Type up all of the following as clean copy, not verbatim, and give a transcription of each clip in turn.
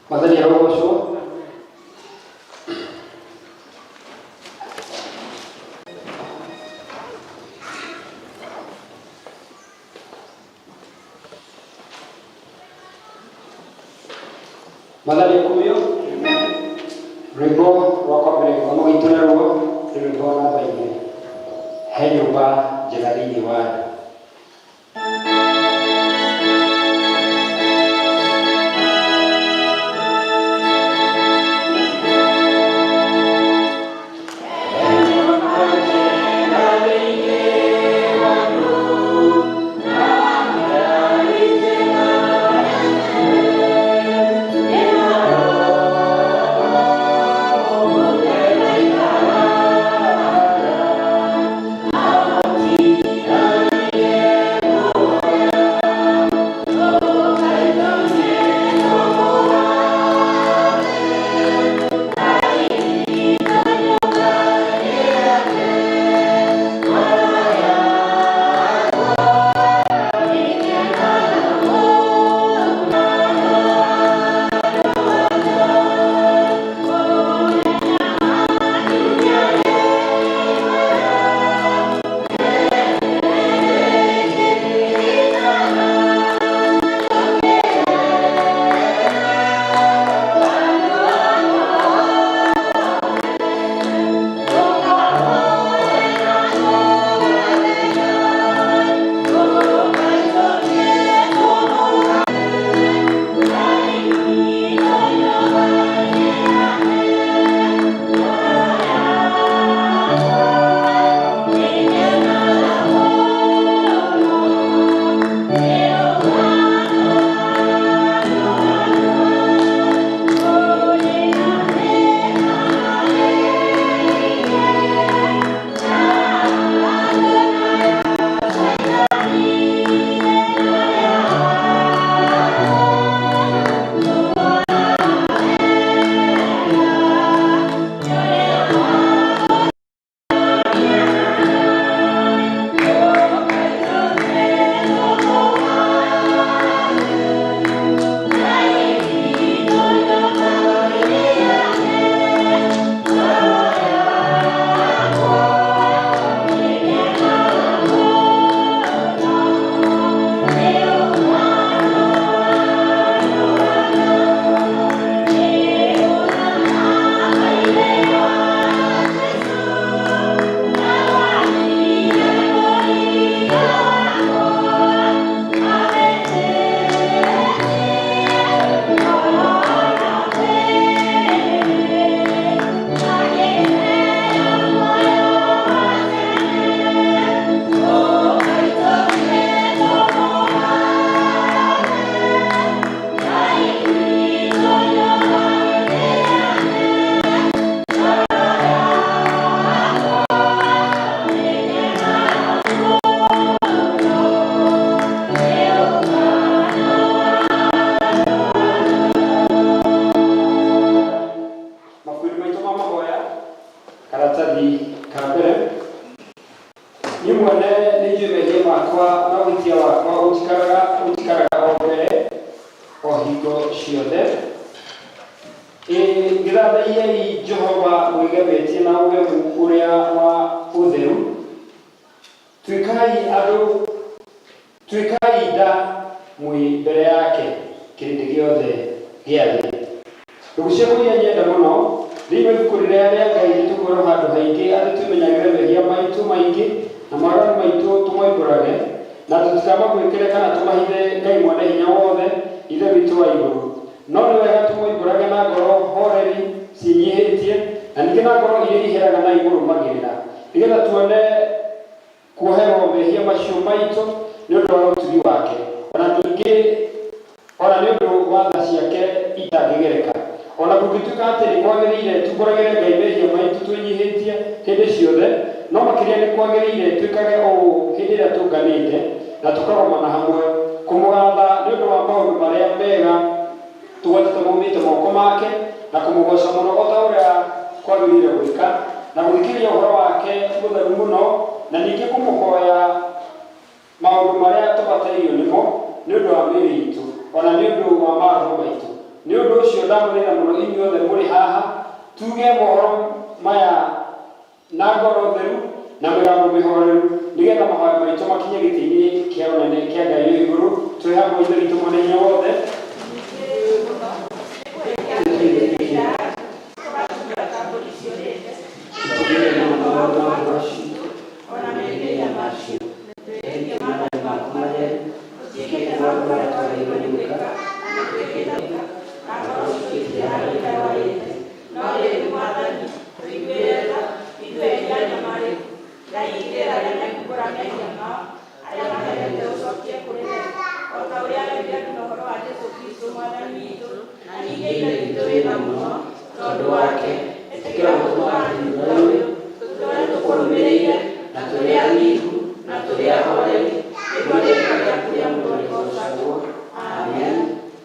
Mwathani arogocwo. Mwathani akumio. Rwĩmbo rwa kwambĩrĩria gĩthomo gitũ naruo nĩ rwĩmbo namba 2. He nyũmba njega thĩinĩ wa andũ. Mabuku maitũ ma mahoya, karatathi ka mbere. Niĩ mwene nĩ njũĩ mehia makwa na ũhĩtia wakwa ũnjikaraga o mbere o hingo ciothe. Ĩ gĩthathaiyei Jehova mwĩgemetie na ũgemu ũrĩa wa ũtheru. Tuĩkai andũ, tuĩkai nda mwĩ mbere yake, kĩrĩndĩ gĩothe gĩa thĩ. Ndũgũ ciakwa iria nyenda mũno, thĩinĩ wa ibuku rĩrĩa rĩa Ngai nĩ tũkwĩrwo handũ haingĩ atĩ twĩmenyagĩre mehia maitũ maingĩ na mawaganu maitũ tũmoimbũrage, na tũtikamaguĩkĩre kana tũmahithe Ngai Mwene Hinya Wothe, Ithe witũ wa igũrũ. No nĩ wega tũmoimbũrage na ngoro horeri ciĩnyihĩtie, na ningĩ na ngoro iria iheraga na imũrũmagĩrĩra, nĩgetha tuone kuoherwo mehia macio maitũ nĩ ũndũ wa ũtugi wake, o na ningĩ o na nĩ ũndũ wa tha ciake itangĩgereka. O na kũngĩtuĩka atĩ nĩ kwagĩrĩire tumbũragĩre Ngai mehia maitũ twĩnyihĩtie hĩndĩ ciothe, no makĩria nĩ kwagĩrĩire twĩkage ũũ hĩndĩ ĩrĩa tũnganĩte na tũkagomana hamwe, kũmũgatha nĩ ũndũ wa maũndũ marĩa mega tũgwetete maumĩte moko make, na kũmũgooca mũno o ta ũrĩa kwagĩrĩire gwĩka, na gũthikĩrĩria ũhoro wake mũtheru mũno, na ningĩ kũmũhoya maũndũ marĩa tũbatairio nĩmo nĩ ũndũ wa mĩĩrĩ itũ, o na nĩ ũndũ wa maroho maitũ. Nĩ ũndũ ũcio ndamũrĩra mũno inyuothe mũrĩ haha tuge mohoro maya na ngoro theru na mĩgambo mĩhoreru, nĩgetha mahoya maitũ makinye gĩtĩ-inĩ kĩa ũnene kĩa Ngai wĩ igũrũ. Twĩ hamwe, Ithe witũ Mwene Hinya Wothe.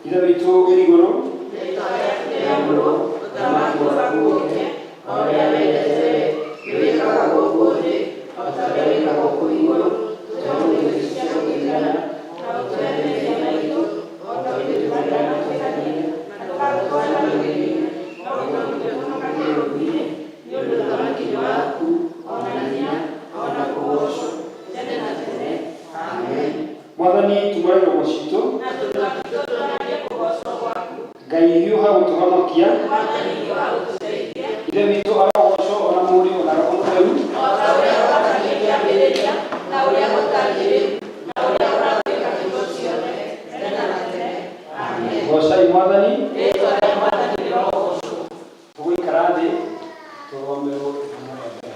Ithe witũ wĩ igũrũ. Mwathani, tumũra iromo citũ. Ngai, hiũha gũtũhonokia. Ithe witũ arogocwo, ona Mũriũ, ona Roho Mũtheru. Gocai Mwathani. Tũgũikara thĩ tũthomerwo ithomo rĩa mbere.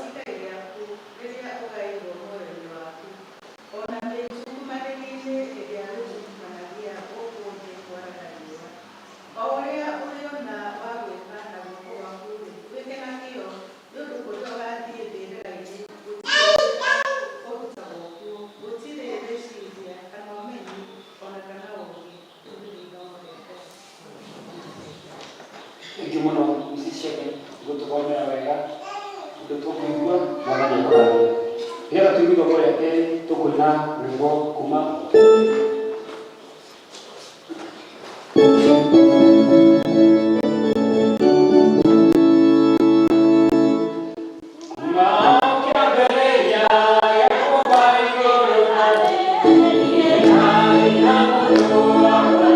igai rĩaku rĩrĩa ũgaĩirwo muoyo-inĩ waku, o na mĩtungumanĩrie-inĩ ĩrĩa rĩtungumanagia gũkũ thĩ kwaraga riũa. O ũrĩa ũrĩona wa gwĩka na guoko gwaku-rĩ, wĩke na kĩyo, nĩ ũndũ kũrĩa ũgaathiĩ mbĩrĩra-inĩ, gũtirĩ wĩra ũrutagwo kuo, gũtirĩ rĩciiria, kana ũmenyi, o na kana ũũgĩ. Rĩu nĩ ithomo rĩa Ngai. Thengiũ mũno Mrs. Shebe gũtũthomera wega ũndũ tũkũigua. Mwathani akũrathime. Nĩgetha tũigue ithomo rĩa kerĩ, tũkũina rwĩmbo kuma kuma kĩambĩrĩria gĩa kũmba igũrũ na thĩ, na mũndũ wakwa.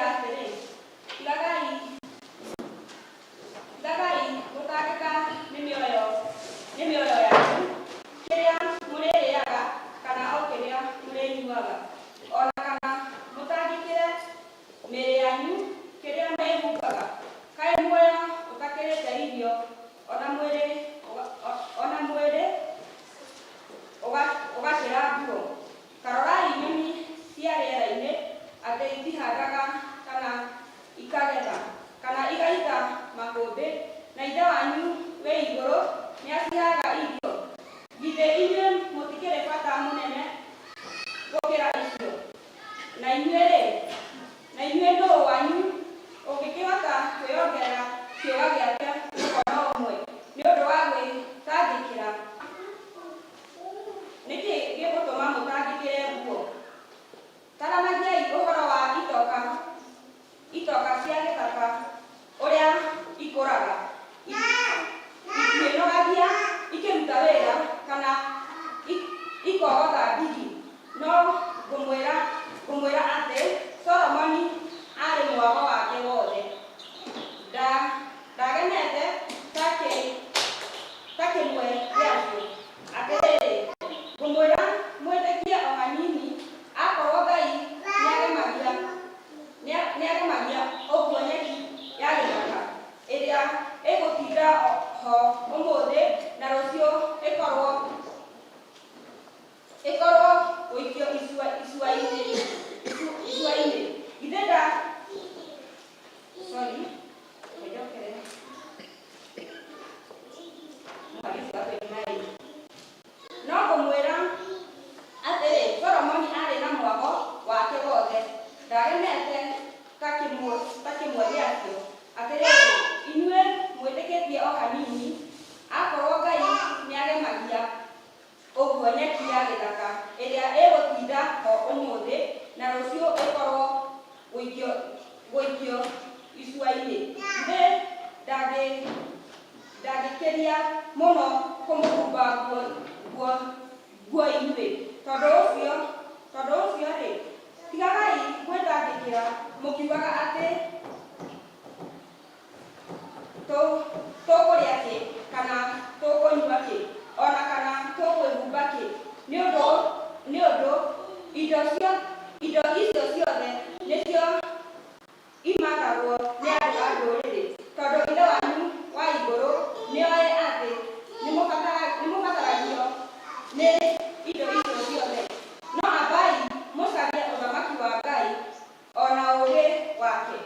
Ngũmwĩra atĩrĩ, tigagai tigagai gũtangĩka nĩ mĩoyo yanyu, kĩrĩa mũrĩrĩaga kana o kĩrĩa mũrĩnyuaga, ona kana mũtangĩkĩre mĩĩrĩ yanyu kĩrĩa mwĩhumbaga. Kaĩ muoyo ũtakĩrĩte irio, ona mwĩrĩ ũgakĩra nguo? Tarorai nyoni cia rĩera-inĩ, atĩ itihandaga kana ikagetha kana igaita makũmbĩ, na Ithe wanyu wĩ igũrũ nĩaciheaga irio. Githĩ inyuĩ mũtikĩrĩ bata mũnene gũkĩra icio? Na inyuĩ-rĩ, na inyuĩ nũũ wanyu ũngĩkĩhota kwĩongerera kĩũga gĩake mũkono ũmwe nĩ ũndũ wa gwĩtangĩkĩra? Nĩkĩ gĩgũtũma mũtangĩkĩre nguo? Taranagiai ũhoro wa itoka cia gĩthaka, ũrĩa ikũraga. Itiĩnogagia ikĩruta wĩra kana ikogotha ndigi, no ngũmwĩra atĩ Solomoni arĩ mwago wake wothe ndagemete ta kĩmwe gĩacio. Atĩrĩrĩ, ngũmwĩra mwĩtĩkie o hanini, akorwo Ngai nĩagemagia ũguo nyeki ya gĩthaka ĩrĩa ĩgũtinda ho ũmũthĩ na rũciũ ĩkorwo gũikio icua-inĩ, githĩ nda, sorry, njokere mũhari ũcio wa 29. No ngũmwĩra atĩrĩ, Solomoni arĩ na mwago wake wothe ndagemete ta kĩmwe gĩacio. Atĩrĩrĩ, inyuĩ mwĩtĩkĩtie o hanini, akorwo Ngai nĩagemagia ũguo nyeki ya gĩthaka ĩrĩa ĩgũtinda ho ũmũthĩ na rũciũ ĩkorwo gũikio icua-inĩ, githĩ ndangĩkĩria mũno kũmũhumba nguo inyuĩ? Tondũ ũcio-rĩ, tigagai gwĩtangĩkĩra mũkiugaga atĩ, 'Tũkũrĩa kĩ?' kana 'Tũkũnyua kĩ?' ona kana 'Tũkwĩhumba kĩ?' Nĩ ũndũ indo icio ciothe nĩcio imathagwo nĩ andũ a ndũrĩrĩ, tondũ Ithe wanyu wa igũrũ nĩoĩ atĩ nĩmũbataragio nĩ indo icio ciothe. No ambai mũcarie ũthamaki wa Ngai o na ũũgĩ wake,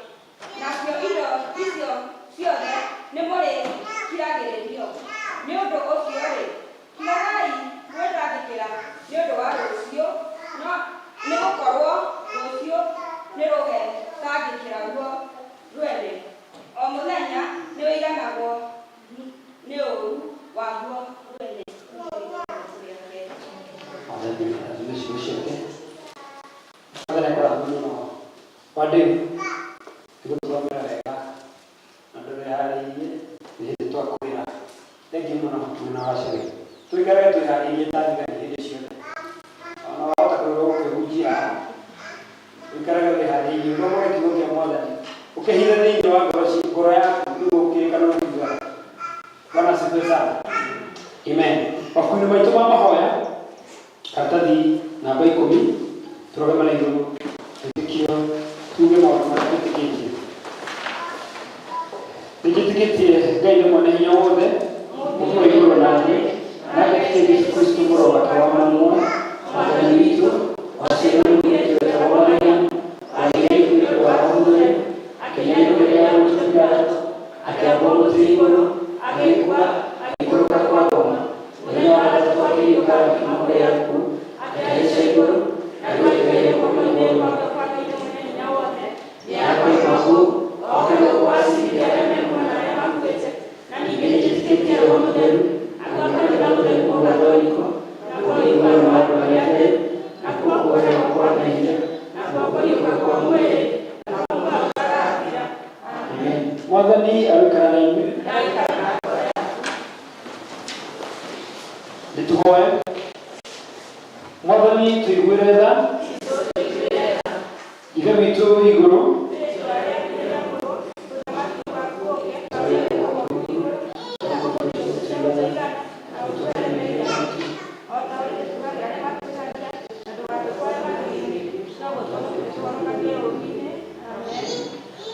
nacio indo icio ciothe nĩmũrĩkiragĩrĩrio. Nĩ ũndũ ũcio-rĩ, tigagai gwĩtangĩkĩra nĩ ũndũ wa rũciũ, nĩgũkorwo rũciũ nĩrũgetangĩkĩra ruo rwene. O mũthenya nĩũiganagwo nĩ ũũru waguo rwene. Mwathani athime ciugo ciake. Mwathani akũrathime mũno, Wandĩu, nĩgũtũthomera wega na ndũreharĩirie nĩ hĩndĩ twakwĩra. Thengiũ mũno mwena wa Cere. Tũikarage twĩharĩirie ta thigari hĩndĩ ciothe. Ona wahota kwĩrwo ũkĩhunjia haha, ũikarage wĩharĩirie, ũthomage kiugo kĩa Mwathani, ũkĩhithe thĩinĩ wa ngoro yaku nĩguo ũkĩrĩkana ũkiugaga. Bwana asifiwe sana. Amen. Mabuku-inĩ maitũ ma mahoya, karatathi namba 10, tũrũgame na igũrũ wĩtĩkio, tuge maũndũ marĩa twĩtĩkĩtie. Nĩnjĩtĩkĩtie Ngai nĩ mwene hinya wothe, Mũmbi wa igũrũ na thĩ, na ngetĩkia Jesũ Kristo mũrũ wake wa mũmwe, Mwathani witũ, waciarirwo nĩ mũirĩtu wetagwo Mariamu, wagĩrĩire nĩ ũndũ wa Roho Mũtheru, akĩneanwo mbere ya Pontio Pilato, akĩambwo mũtĩ igũrũ, agĩkua, agĩikũrũka kwa ngoma. Mũthenya wa gatatũ akĩriũka akiuma kũrĩ akuũ, akĩhaica igũrũ, na rĩu aikarĩire guoko kwa ũrĩo. Nĩakoima kũu, oke gũkũ acirithie arĩa me muoyo na arĩa makuĩte. Na ningĩ nĩnjĩtĩkĩtie Roho Mũtheru, nakuo kanitha mũtheru Mũgatholiko, nakuo ũiguano wa andũ arĩa atheru, nakuo kuoherwo kwa mehia, nakuo kũriũka kwa mwĩrĩ, naguo muoyo ũtagathira. Amen. Mwathani aroikara na inyuĩ. Nĩtũhoe. Mwathani, tũiguĩre tha. Ithe witũ wĩ igũrũ.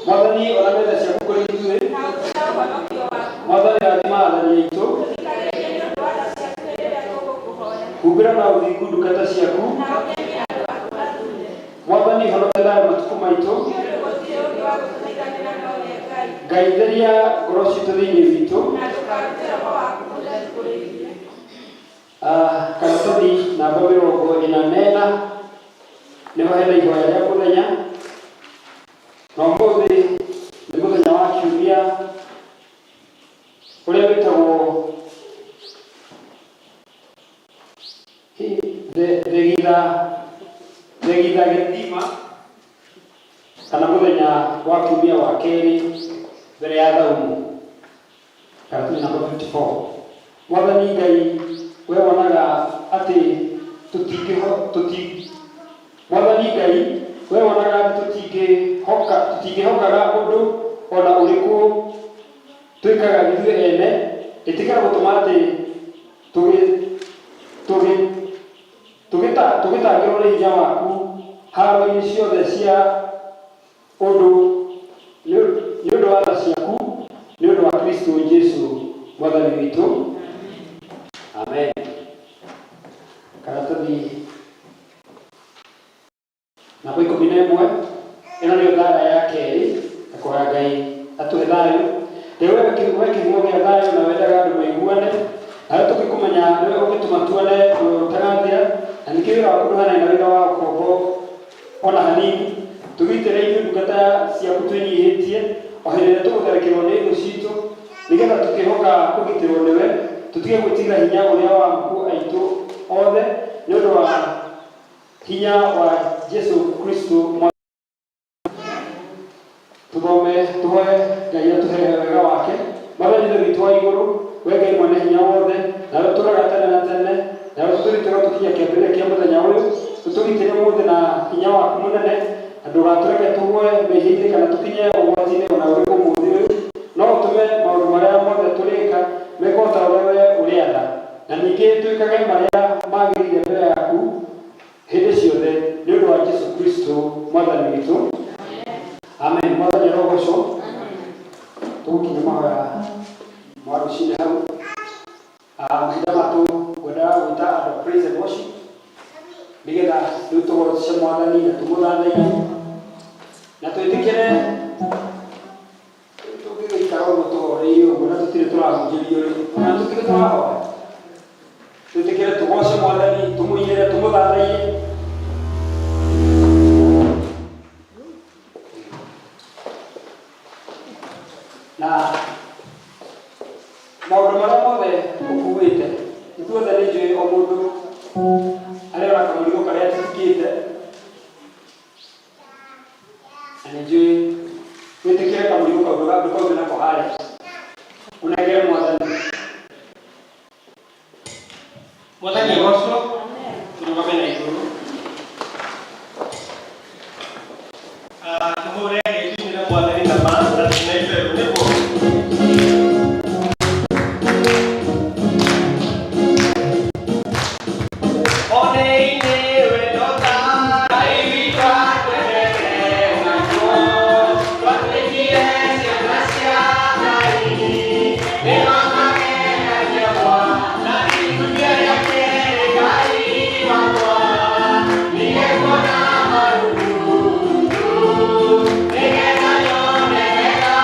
Mwathani ona metha ciaku kũrĩ ithuĩ. Na ũtũhe ũhonokio waku. Mwathani rathima athani aitũ. Tũthikagĩrĩrie nĩ ũndũ wa tha ciaku hĩndĩ ĩrĩa tũgũkũhoya. Humbĩra na ũthingu ndungata ciaku. Na ũgemie andũ aku athuure. Mwathani honokia thayũ matukũ maitũ. Nĩ ũndũ gũtirĩ ũngĩ wa gũtũthaithanĩra no we Ngai. Ngai theria ngoro citũ thĩinĩ witũ. Na ndũkarute roho waku mũtheru kũrĩ ithuĩ. Karatathi namba 44 nĩho hena ihoya rĩa mũthenya. Na ũmũthĩ nĩ mũthenya wa kiumia ũrĩa wĩtagwo thegitha gĩthima kana mũthenya wa kiumia wa kerĩ mbere ya thaumu. Karatathi namba 54. Mwathani Ngai we wonaga atĩ tũtingĩho tũti Mwathani Ngai we wonaga atĩ tũtingĩhokaga ũndũ ona ũrĩkũ twĩkaga ithuĩ ene. Ĩtĩkĩra gũtũma atĩ tũgĩtangĩrwo nĩ hinya waku haro-inĩ ciothe cia ũndũ nĩ ũndũ wa tha ciaku, nĩ ũndũ wa Kristo Jesu Mwathani witũ. Amen. Karatathi namba 11, ĩno nĩyo thara ya kerĩ na kũhoya Ngai atũhe thayũ. Rĩu we kĩhumo gĩa thayũ na wendaga andũ maiguane, nawe tũgĩkũmenya nĩwe ũngĩtũma tuone muoyo ũtagathira, na nĩkĩo wĩra waku ndũhanaine na wĩra wa ũkombo ona hanini. Tũgitĩre ithuĩ ndungata ciaku twĩnyihĩtie o hĩndĩ ĩrĩa tũgũtharĩkĩrwo nĩ thũ citũ, nĩgetha tũkĩhoka kũgitĩrwo nĩwe, tũtige gwĩtigĩra hinya ũrĩa wa amuku aitũ othe, nĩ ũndũ wa hinya wa Jesu Kristo. Tũthome tũhoe Ngai atũhe wega wake. Mwathani Ithe witũ wa igũrũ, we Ngai mwene hinya wothe, nawe ũtũũraga tene na tene, nawe ũtũtũrĩte tũkinya kĩambĩrĩria kĩa mũthenya ũyũ, ũtũgitĩre ũmũthĩ na hinya waku mũnene, na ndũgatũreke tũgwe mehia-inĩ kana tũkinye ũgwati-inĩ ona ũrĩkũ ũmũthĩ ũyũ, no ũtũme maũndũ marĩa mothe tũrĩka mekwo ta ũrĩa we ũrĩatha, na ningĩ twĩkage marĩa magĩrĩire mbere yaku hĩndĩ ciothe, nĩ ũndũ wa Jesu Kristo Mwathani witũ. Amen. Mwathani arogocwo. Tũgũkinya mahoya ma rũcinĩ hau. Mahinda matũ ngwendaga gwĩta andũ a praise and worship nĩgetha rĩu tũgoce Mwathani na tũmũthathaiye na twĩtĩkĩre tũngĩgĩikara ũguo tũhoreire ũguo na tũtirĩ tũrahunjĩrio rĩ, ona tũtirĩ tũrahoya, twĩtĩkĩre tũgoce Mwathani, tũmũinĩre, tũmũthathaiye. Na maũndũ marĩa mothe ũkuĩte, ithuothe nĩ njũĩ o mũndũ arĩa ona kamũrigo karĩa atitikĩte, na nĩ njũĩ wĩtĩkĩre kamũrigo kau ndũkaume nako harĩa, ũnengere Mwathani. Mwathani agocwo. Tũrũgame na igũrũ. Tũhũre hĩ tũinĩre Mwathani na ma na na itherũ nĩguo. One-inĩ wendo ta Ngai witũ atwendete naguo, twatuĩkire ciana cia Ngai, nĩho magenagia Mwathani itumia rĩa kerĩ Ngai wakwa, ningekuona marubutu, nĩgetha nyone wega.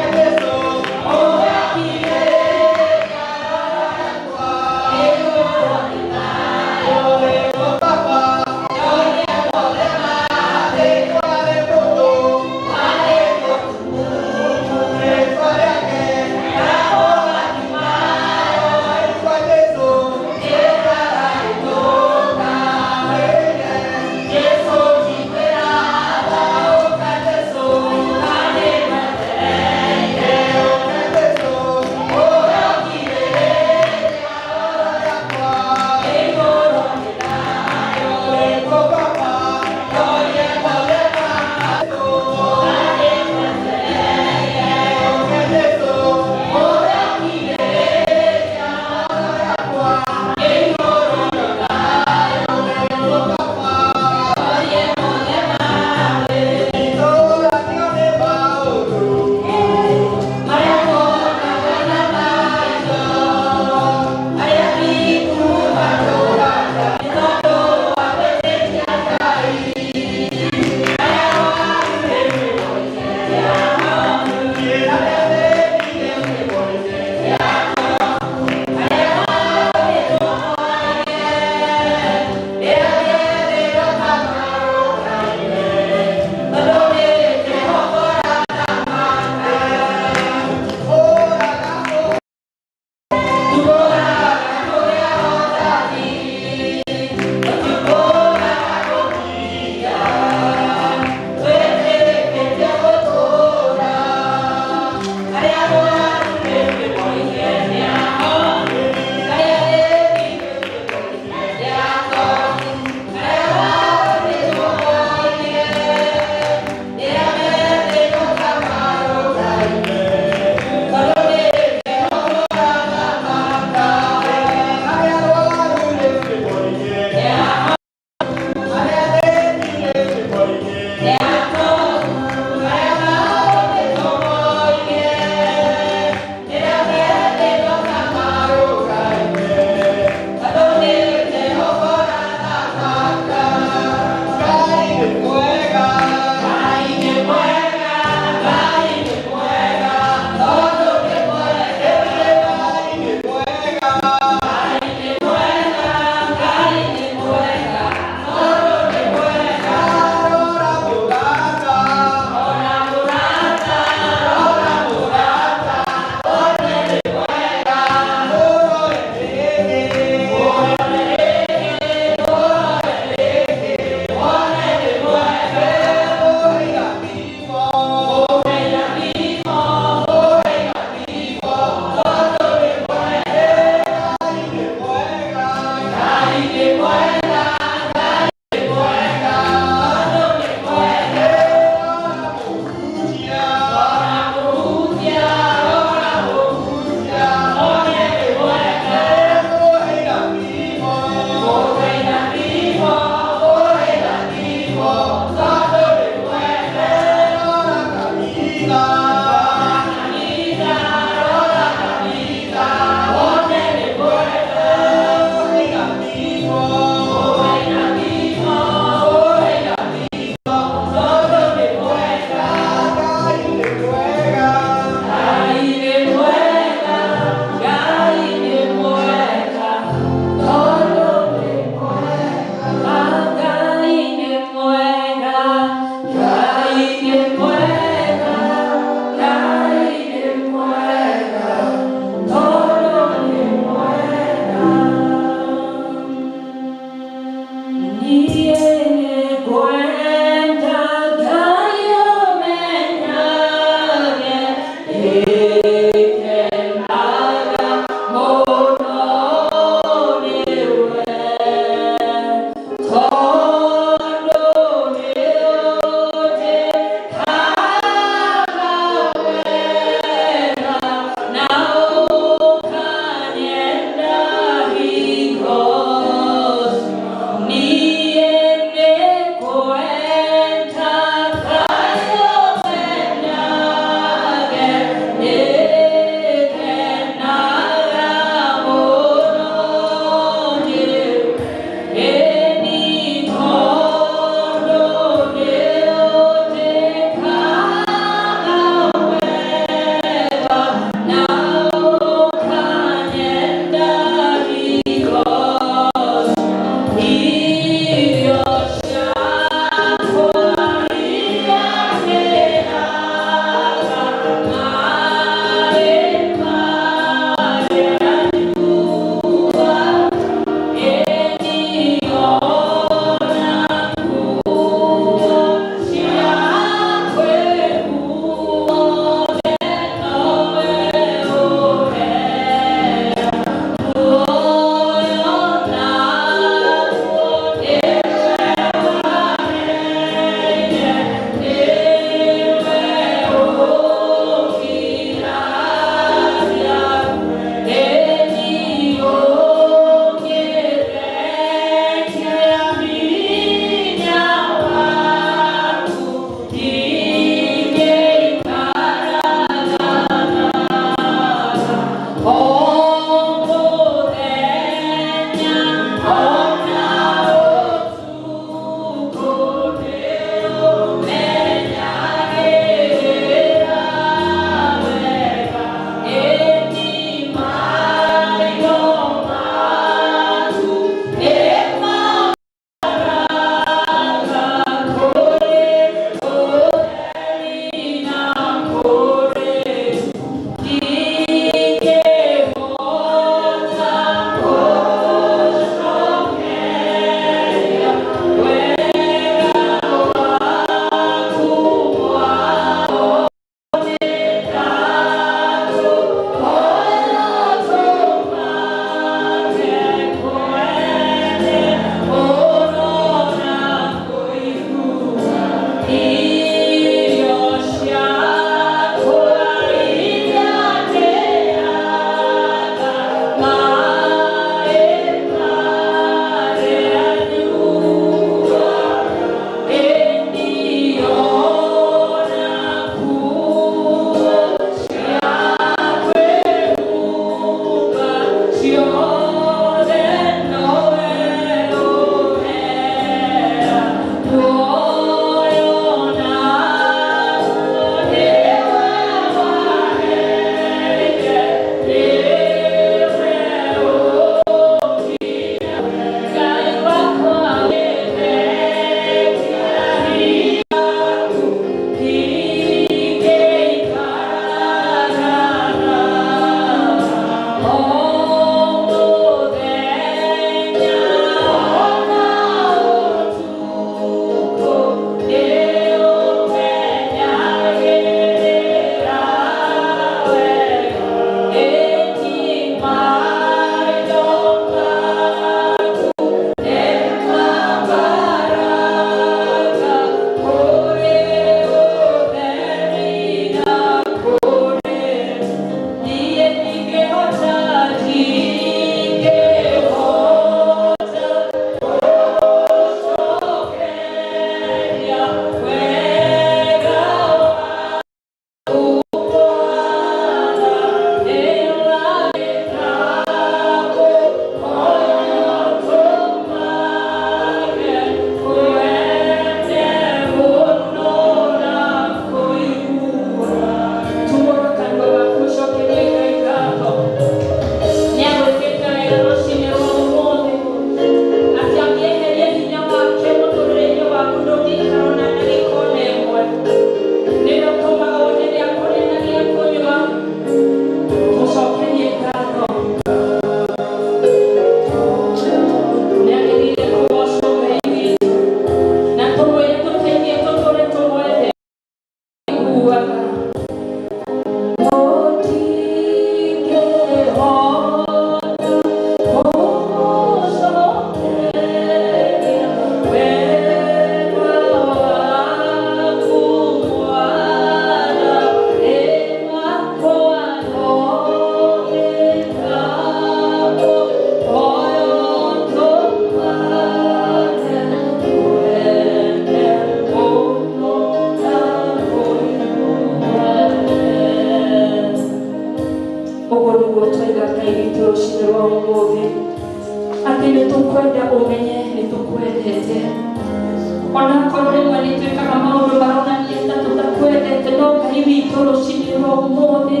Onakorwo rĩmwe nĩ twĩkaga maũndũ maronania ta tũtakwendete, no Ngai witũ rũcinĩ rwa ũmũthĩ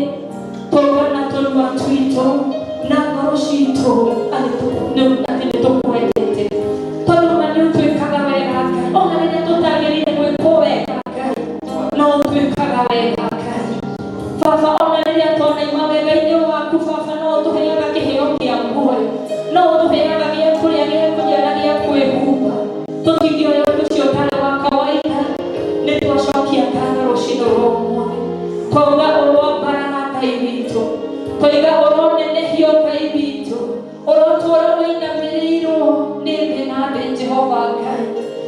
twauga na tũnua twitũ na ngoro citũ atĩ nĩ tũkwendete, tondũ ma nĩ ũtwĩkaga wega Ngai, ona rĩrĩa tũtagĩrĩire gwĩkwo wega Ngai, no ũtwĩkaga wega Ngai. Baba, ona rĩrĩa twanaima wega-inĩ waku Baba, no ũtũheaga kĩheo kĩa muoyo, no ũtũheaga gĩa kũrĩa, gĩa kũnyua na gĩa kwĩhumba. Tũtingĩoya ũndũ ũcio ũtarĩ wa kawaida. Nĩ twacokia ngatho rũcinĩ rwa ũmũthĩ, twauga ũroambarara Ngai witũ, twaiga ũronenehio Ngai witũ, ũrotũra wĩinamĩrĩirwo nĩ thĩ na thĩ Jehova Ngai.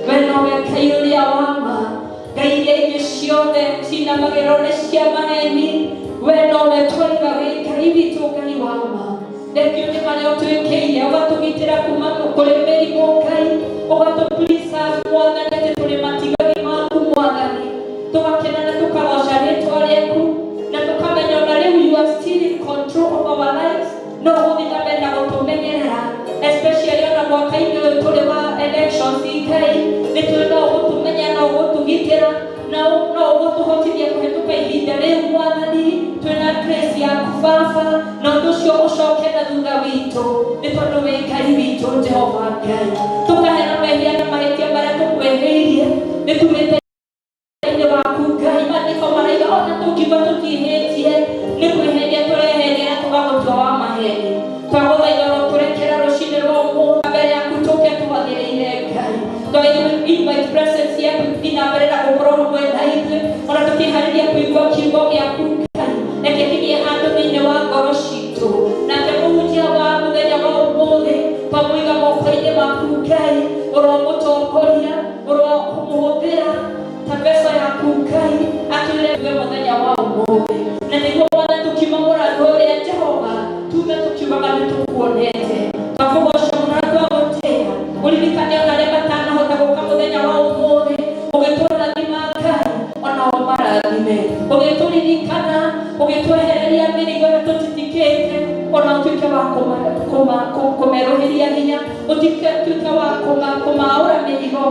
We nowe Ngai ũrĩa wa ma, ngai iria ingĩ ciothe cinamagĩrwo nĩ cia maheni, we nowe twaiga wĩ Ngai witũ, Ngai wa ma. Thengio nĩ marĩa ũtwĩkĩire, ũgatũgitĩra kuma kũrĩ mĩrimũ Ngai, ũgatũ-preserve Mwathani, atĩ tũrĩ matigari maku Mwathani. Tũgakena na tũkagoca rĩtwa rĩaku, na tũkamenya ona rĩu you are still in control of our lives, no ũgũthiĩ na mbere na gũtũmenyerera, especially ona mwaka-inĩ ũyũ tũrĩ wa elections. Ngai, nĩ tũĩ no ũgũtũmenya, no ũgũtũgitĩra, na no ũgũtũhotithia kũhĩtũka ihinda rĩu Mwathani, twĩna grace yaku Baba, na ũndũ ũcio ũcoke na thutha witũ, nĩ tondũ wĩ Ngai witũ Jehova Ngai. Tũkahera mehia na mahĩtia marĩa tũkwĩhĩirie, nĩ tumĩte thĩinĩ waku Ngai. Maandĩko maraiga ona tũngiuga tũtiĩhĩtie, nĩ kwĩheria tũreheria na tũgagũtua wa maheni. Twagũthaitha ũrotũrekera rũcinĩ rwa ũmũthĩ, mbere yaku tũke twagĩrĩire Ngai. Twagĩrĩirwo invite presence yaku ĩthiĩ na mbere na gũkorwo hamwe na ithuĩ, ona tũkĩharĩria kũigua kiugo gĩaku Ngai. Reke kĩgĩe handũ thĩinĩ wa ngoro citũ. Nake mũhunjia wa mũthenya wa ũmũthĩ twamũiga moko-inĩ maku Ngai, ũromũtongoria, ũromũhũthĩra ta mbeca yaku Ngai, atwĩre tuge mũthenya wa ũmũthĩ, na nĩguo Mwathani tũkiuma mũrango ũrĩa Jehova, tume tũkiugaga nĩ tũkuonete. Twakũgoca mũno na twagũtĩĩa. Ũririkane ona arĩa matanahota gũka mũthenya wa ũmũthĩ, ũgĩtũrathima Ngai, onao marathime. Ũgĩtũririkana, ũgĩtwehereria mĩrigo ĩrĩa tũtitikĩte, ona ũtuĩke wa kũmerũhĩria hinya, ũtuĩke wa kũmaũra mĩrigo,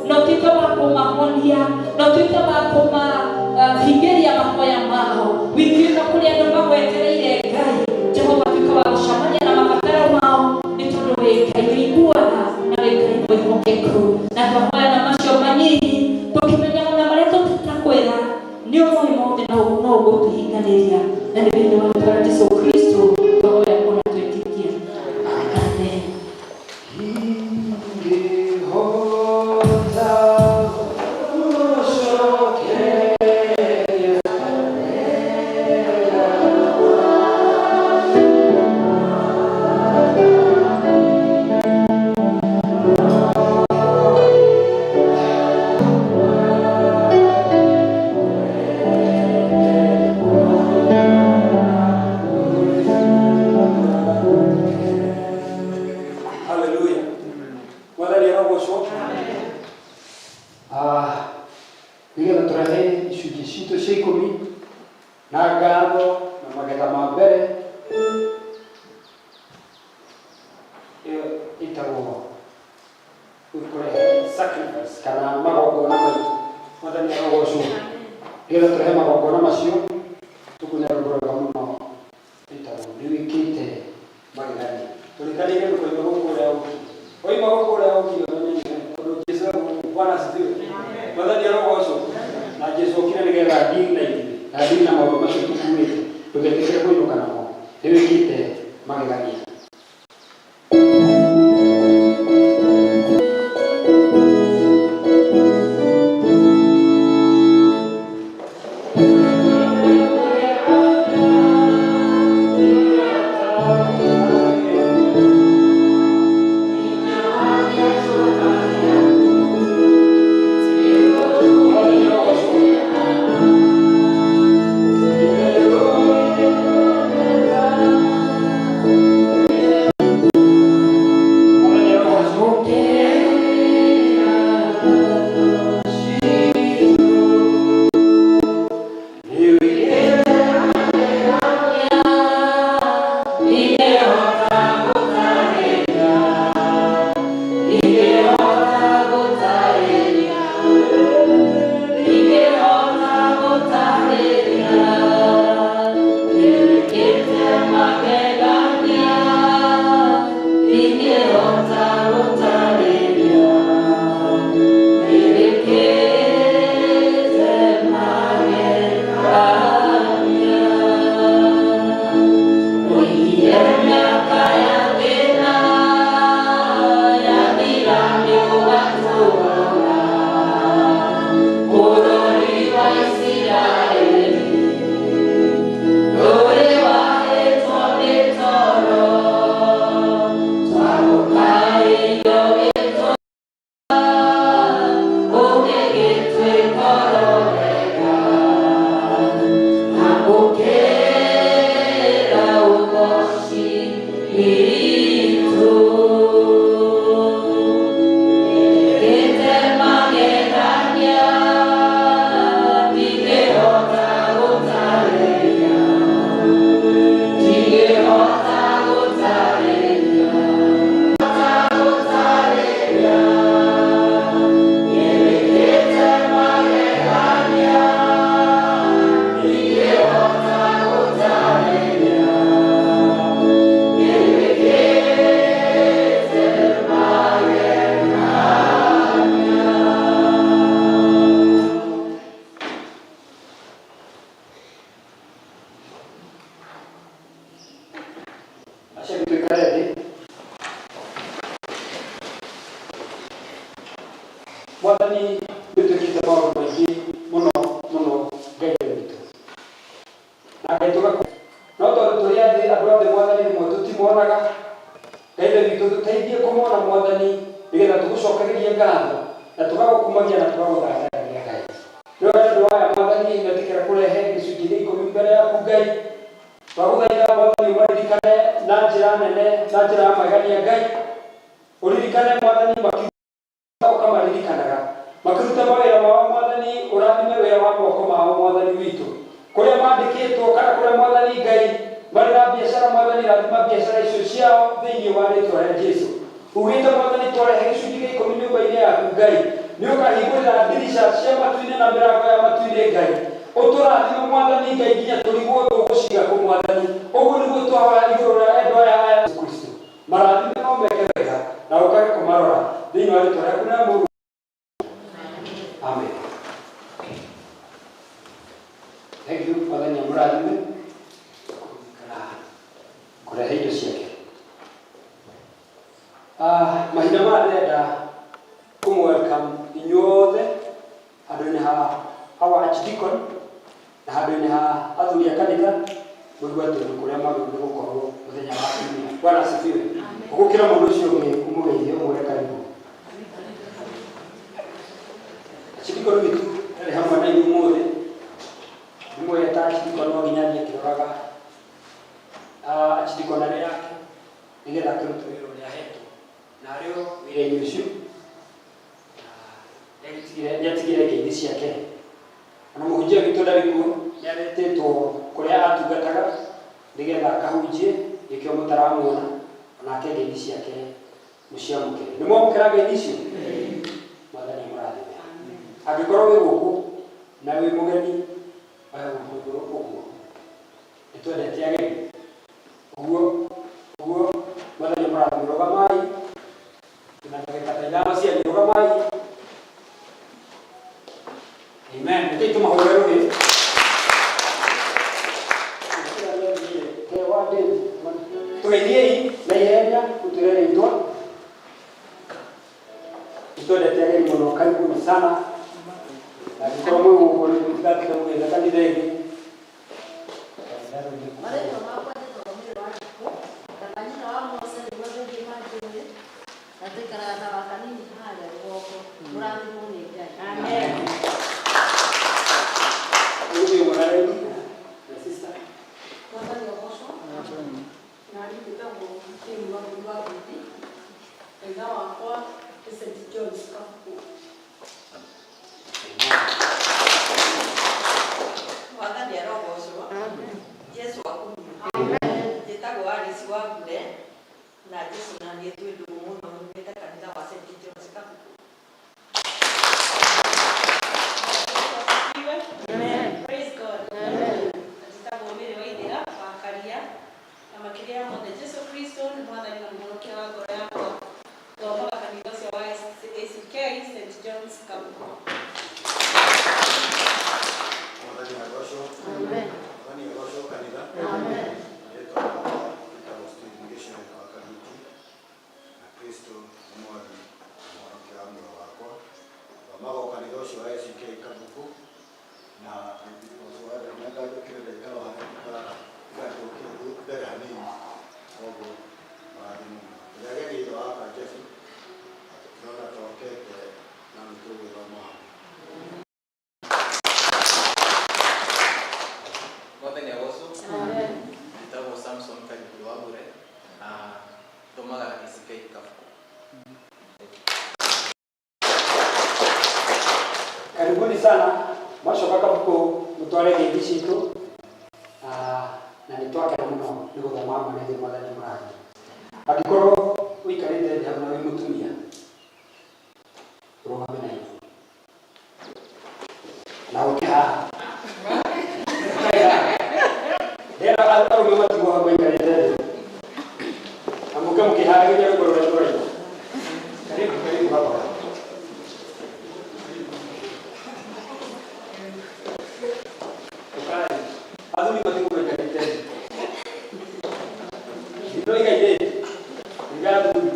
na ũtuĩke wa kũmahonia, na ũtuĩke wa kũmahingĩria mahoya mao. Wiki ĩno kũrĩ andũ magwetereire Ngai, Jehova, tuĩka wa gũcemania na mabataro mao, nĩ tondũ wĩ Ngai wĩiguaga na wĩ Ngai mwĩhokeku. Na twahoya na macio manyinyi, tũkĩmenyaga ona marĩa tũtakwĩra nĩ ũmoĩ mothe, na no ũgũtũhinganĩria, na nĩ thĩinĩ wa rĩĩtwa rĩa Jesu Kristo twahoya ona twĩtĩkia. Amen. Ingĩhota gũcokeria. Haleluya. Mwathani arogocwo. Ah, nĩgetha tũrehe icunjĩ citũ cia ikũmi na ngatho na magetha ma mbere, ĩyo ĩtagwo kũrehe sacrifice kana magongona maitũ. Mwathani arogocwo. Nĩgetha tũrehe magongona macio, tũkũina rwĩmbo rwega mũno ĩtagwo "Nĩ Wĩkĩte Magegania". Tũrĩkanĩire ndũkoime gũkũ ũrĩa ũkire. Waima gũkũ ũrĩa ũkire, ũmenye nĩwe, tondũ Jesu e gũkũ. Bwana asifiwe. Mwathani arogocwo. Na Jesu okire nĩgetha deal na ithuĩ, na deal na maũndũ macio tũkuĩte. Ndũgetĩkĩre kũinũka namo. "Nĩ Wĩkĩte Magegania". Mwathani arogocwo. Maũndũ maingĩ mũno mũno, Ngai witũ na Ngai tũgaku, no tondũ tũrĩ athĩ andũ othe, Mwathani, rĩmwe tũtimonaga. Ngai witũ, tũteithie kũmona, Mwathani, nĩgetha tũgũcokererie ngatho na tũgagũkumagia na tũgagũthathayagia, Ngai. Nĩ wega nĩ ũndũ waya, Mwathani, metĩkĩra kũrehe gĩcunjĩ gĩa 10 mbere yaku, Ngai. Twagũthaitha, Mwathani, ũmaririkane na njĩra nene, na njĩra ya magegania, Ngai. Ũririkane, Mwathani, makiuga ũkamaririkanaga makĩruta mawĩra mao. Mwathani, ũrathime wĩra wa moko mao. Mwathani witũ, kũrĩa mandĩkĩtwo kana kũrĩa, Mwathani Ngai, marĩ na biacara, Mwathani, rathima biacara icio ciao thĩinĩ wa rĩtwa rĩa Jesu. Ugĩte, Mwathani, twarehe gĩcunjĩ gĩa 10 nyũmba-inĩ yaku, Ngai, nĩ ũkahingũrĩra ndirica cia matu-inĩ na mĩrango ya matu-inĩ, Ngai. Ũtũrathime, Mwathani Ngai, nginya tũrigwo tũgũciga kũ. Mwathani, ũguo nĩguo twahoya igũrũ rĩa endwa aya a Yesu Kristo. Marathime no meke wega na ũkage kũmarora thĩinĩ wa rĩtwa rĩaku na Mũrũ. Amen. Thank you. Mwathani amũrathime kana kũrehe indo ciake. Ah, mahinda maya ndĩrenda kũmwelcome inyuothe handũ-inĩ ha our archdeacon na handũ-inĩ ha athuri a kanitha. Mũigua atĩ nĩ kũrĩa magĩrĩirwo nĩ gũkorwo mũthenya wa kiumia. Bwana asifiwe. Ũgũkĩra mũndũ ũcio ũngĩ, ũmũgeithie, ũmwĩre karibu. Archdeacon witũ ndarĩ hamwe na ithuĩ ũmũthĩ. Ndimwĩre ta archdeacon no nginya athiĩ akĩroraga archdeacon arĩ yake nĩgetha akĩrute wĩra ũrĩa ahetwo na arĩ o wĩra-inĩ ũcio na nĩatigire ngeithi ciake. Ona mũhunjia witũ ndarĩ kuo, nĩaretĩtwo kũrĩa atungataga nĩgetha akahunjie, nĩkĩo mũtaramuona. Onake ngeithi ciake mũciamũkĩre. Nĩ mwamũkĩra ngeithi icio? Mwathani amũrathime. Angĩkorwo wĩ gũkũ na wĩ mũgeni, oya guoko igũrũ ũguo. Nĩ twendete ageni ũguo ũguo. Mwathani amũrathime. Rũgamai na ndagĩka ta 5 cianyu. Rũgamai. Amen. Rekei tũmahũre rũhĩ. Tũgeithiei na ihenya, mũtwĩre rĩtwa. Nĩtwendete ageni mũno. Karibuni sana, na angĩkorwo mwĩ gũkũ rĩ, mũtigatinda mũgĩetha kanitha ĩngĩ. Marĩtwa makwa njĩtagwo Mary wa Njukũ, kana nyina wa Mose nĩguo andũ aingĩ manjũĩ, na tũikaraga ta wakanini harĩa rũgongo. Mũrathimwo nĩ Ngai. Amen. Ũgũthiĩ ũguo na lady na sister. Mwathani agocwo. Na niĩ njĩtagwo Jane Wambui wa Mbuthi. Kanitha wakwa nĩ St John's Kabuku. Mwathani arogocwo. Jesu akumio. Njĩtagwo Alice Wambure na Jesu na niĩ twĩ ndũgũ mũno, nyumĩte kanitha wa St John's Kabuku. Praise God. Njĩtagwo Mary Waithera wa Karia, na makĩria ya mothe Jesu Kristo nĩ Mwathani na Mũhonokia wa ngoro yakwa. Thomaga kanitha ũcio wa ACK St John's Kabuku. Mwathani agocwo. Mwathani agocwo, kanitha. Rĩtwa rĩakwa rĩtagwo Stephen Gĩcere wa Kariuki, na Kristo nĩ Mwathani na Mũhonokia wa muoyo wakwa. Thomaga o kanitha ũcio wa ACK Kabuku na nganjũkĩre ndaikara harĩa ndiganjũkĩre mbere hanini, koguo mũrathimwo mũno. Ũrĩa ageni thutha wa Jesu tũrona tokete na nĩ tũgwĩthoma hamwe. Mwathani agocwo. Njĩtagwo Samson Kariuki wa Mbure na thomaga ACK Kabuku. Karibuni sana. Mwacoka Kabuku mũtware ngeithi citũ. Ah, na nĩ twakena mũno nĩ gũthoma hamwe na ithuĩ. Mwathani mũrathime. Angĩkorwo ũikarĩte thĩ hau na wĩ mũtumia, rũgame na ithuĩ na ũke haha. Ũkae haha. Ndĩrenda arũme matigwo hau maikarĩte thĩ na mũke mũkĩharagĩria rwĩmbo rũrĩa tũraina. Karibu, karibu hapa. Ũkai. Athuri matigwo maikarĩte thĩ. Ndĩroiga airĩtu, ndiga athuri.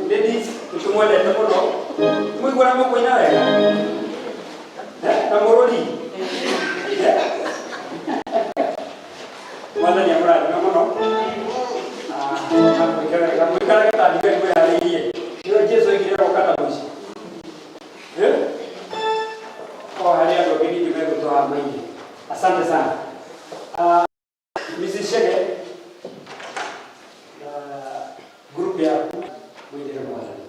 Ladies, nĩtũmwendete mũno. Mũiguana mũkũina wega? Eh, na mũrũri. Eh? Mwathani amũrathime mũno. Ah, na mwĩke wega. Mũikarage ta thigari mwĩharĩirie. Nĩwe Jesũ oigire agoka ta mũici. Eh? O harĩ andũ angĩ ningĩ megũtũha maingĩ. Asante sana. Ah, Mrs. Shege, na group yaku mwĩrĩre Mwathani.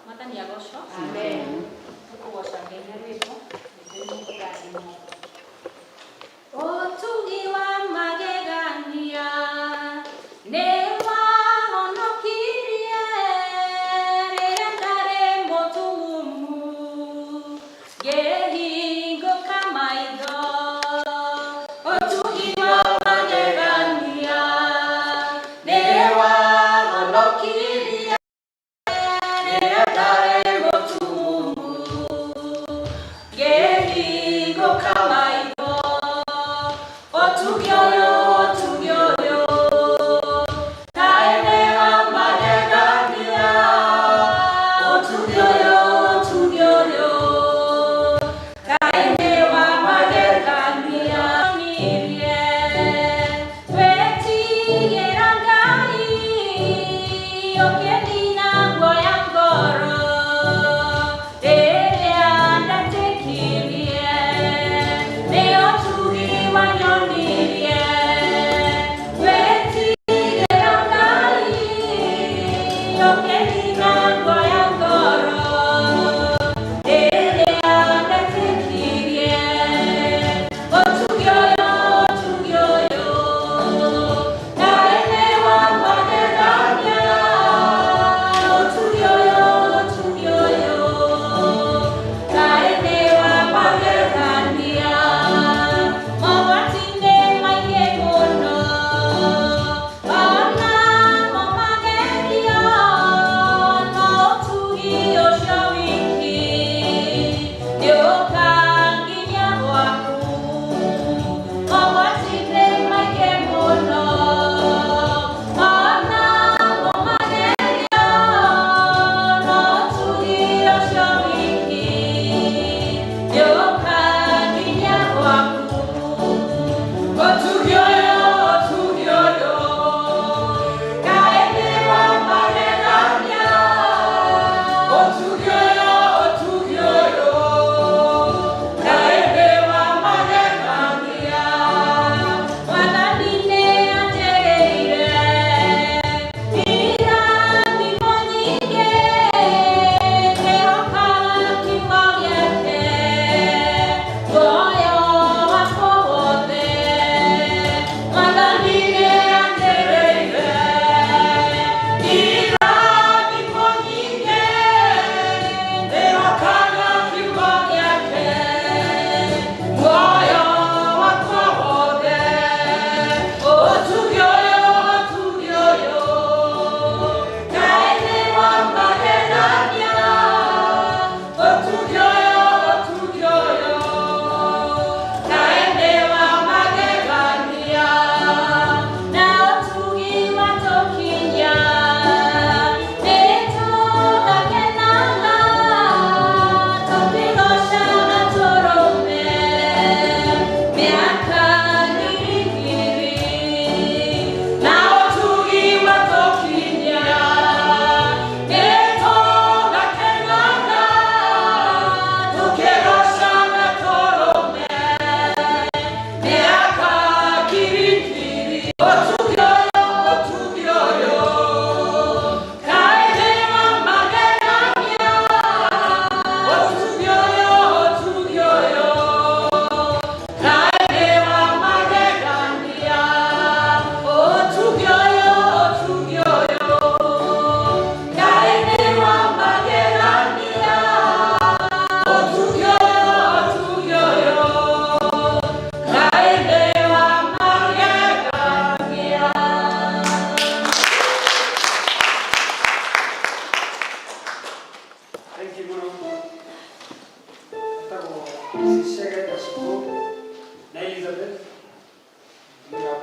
Mwathani agocwo. Amen. Tũkũgoca Ngai na rwĩmbo nĩguo mũkũrathimwo. Ũtugi wa magegania nĩ wahonokirie rĩrĩa ndarĩ mũtumumu ngĩhingũka maitho. Ũtugi wa magegania nĩ wahonokirie rĩrĩa ndarĩ mũtumumu ngĩhingũka maitho. Ũtugi ũyũ, ũtugi ũyũ, kaĩ nĩ wa magegania. Ũtugi ũyũ, ũtugi ũyũ, kaĩ nĩ wa magegania. Nirie twetigĩra Ngai ũkĩnina guoya ngoro rĩrĩa ndetĩkirie nĩ ũtugi wanyonirie.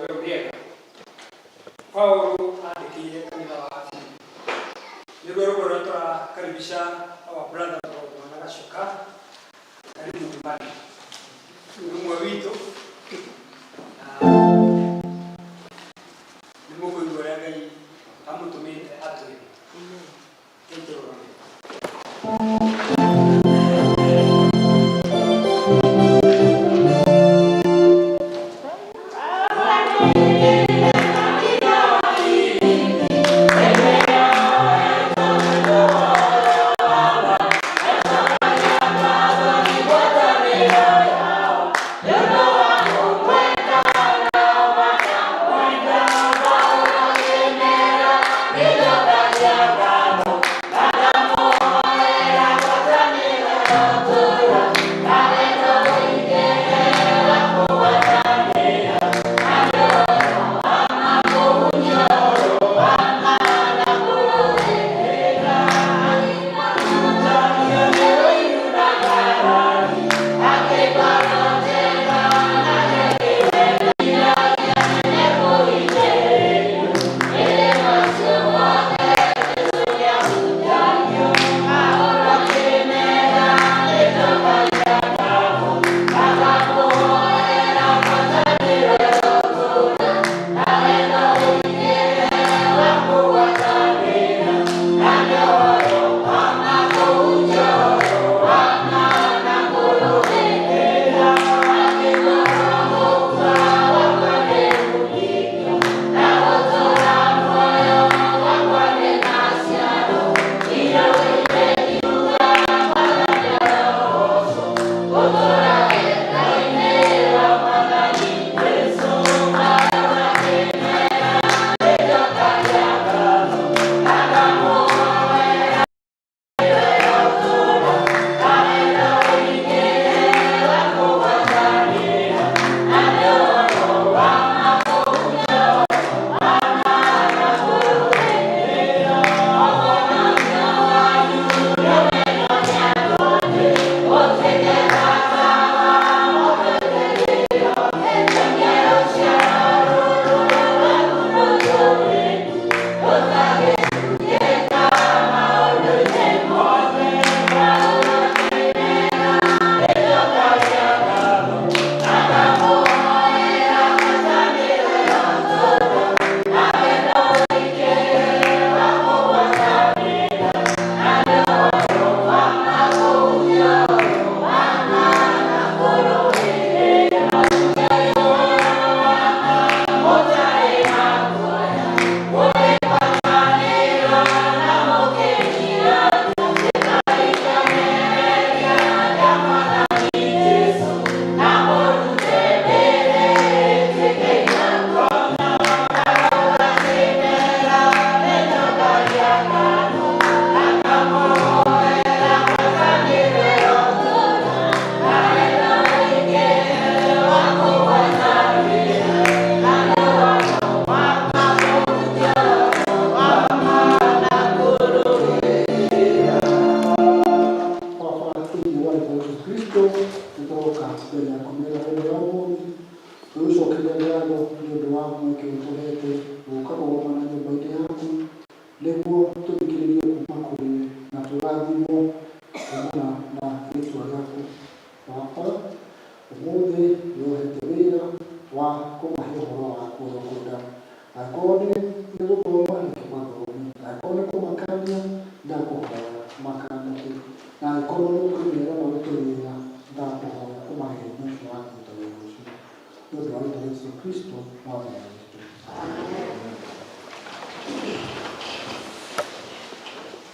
Mĩhoro Mĩega Paulo andĩkĩire kanitha wa Filipi. Nĩruo rũgano rũrĩa tũrakaribisha our brother Mwana Gacuka. Karibu nyumbani. Nĩ ũmwe witũ na nĩ mũkũigua ũrĩa Ngai amũtũmĩte atwĩre. Tũrũgame.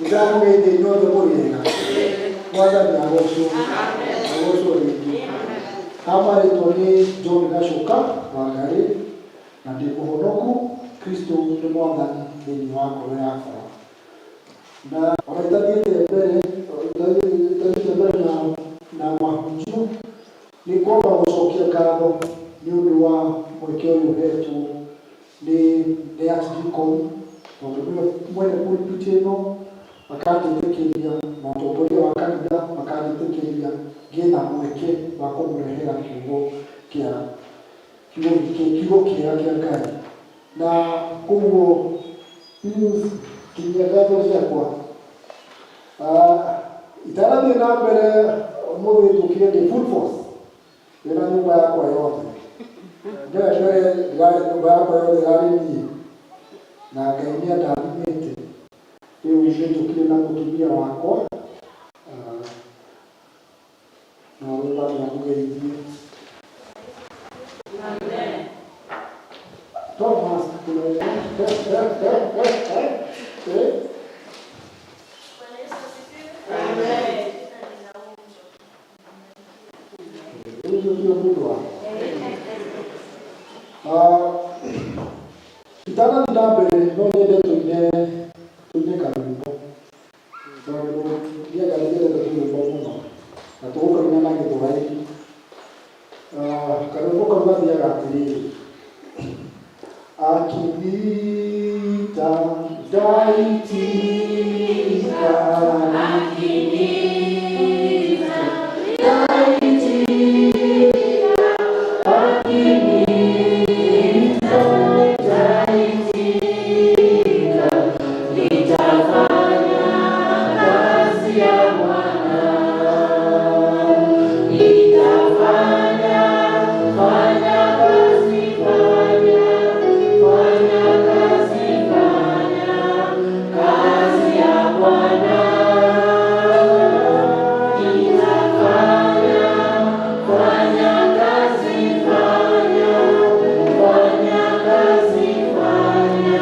Ndamũgeithia inyuothe mũrĩ ega. Mwathani agocwo. Agocwo rĩngĩ. Kama rĩtwa nĩ John Gacuka wa Ngarĩ na ndĩ mũhonoku. Kristo nĩ mwathani thĩinĩ wa ngoro yakwa. Na ona itathiĩte mbere na mahunjio, nĩ kwamba gũcokia ngatho nĩ ũndũ wa mweke ũyũ ũhetwo nĩ Archdeacon, tondũ nĩwe mwene pulpit ĩno, makanjĩtĩkĩria na ũtongoria wa kanitha makanjĩtĩkĩria ngĩe na mweke wa kũmũrehera kiugo kĩa Kiugo gĩkĩ, kiugo kĩega kĩa Ngai. Na koguo please kinyia ngatho ciakwa. Itarathiĩ na mbere, ũmũthĩ njũkire ndĩ full force, ndĩna nyũmba yakwa yothe. Mbere mbere ndĩrarĩ nyũmba yakwa yothe ĩrarĩ niĩ, na Ngai nĩ andathimĩte. Rĩu nĩ njũkire na mũtumia wakwa, na arũgame amũgeithie. Thomas, eh? Bwana Yesu asifiwe. Jina ni Naomi. Ũcio ndio mũndũ wakwa. Itanathiĩ na mbere, no nyende tũine karwĩmbo, tondũ niĩ anga nĩnyendete tũrwĩmbo mũno, na tũgũkaina na Gĩthwaĩri. Karwĩmbo kau gathiaga atĩrĩrĩ: akiniita ndaitika, akiniita ndaitika, akiniita ndaitika, nitafanya kazi ya Bwana, nitafanya, fanya kazi, fanya, fanya kazi, fanya kazi ya Bwana, nitafanya, fanya kazi, fanya, fanya kazi, fanya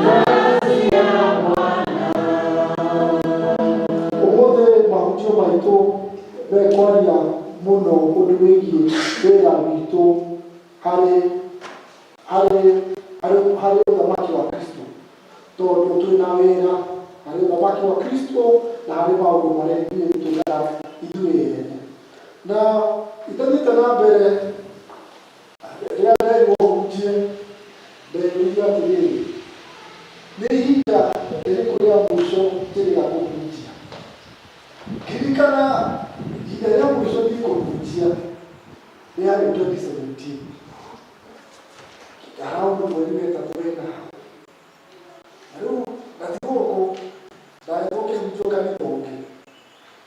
kazi ya Bwana. Ũmũthĩ mahunjio maitũ mekwaria mũno ũndũ wĩgiĩ wĩra witũ harĩ ũthamaki wa Kristo, tondũ twĩna wĩra harĩ ũthamaki wa Kristo na harĩ maũndũ marĩa ithuĩ twĩkaga ithuĩ ene. Na itathiĩte na mbere, rĩrĩa nderirwo hunjie, ndeyũririe atĩrĩrĩ, nĩ ihinda rĩrĩkũ rĩa mũico njĩrĩga kũhunjia? Ngĩririkana ihinda rĩa mũico thiĩ kũhunjia rĩarĩ 2017, around mweri wetatũ wena hau. Na rĩu na ti gũkũ, ndagĩtwo kĩhunjio kanitha ũngĩ,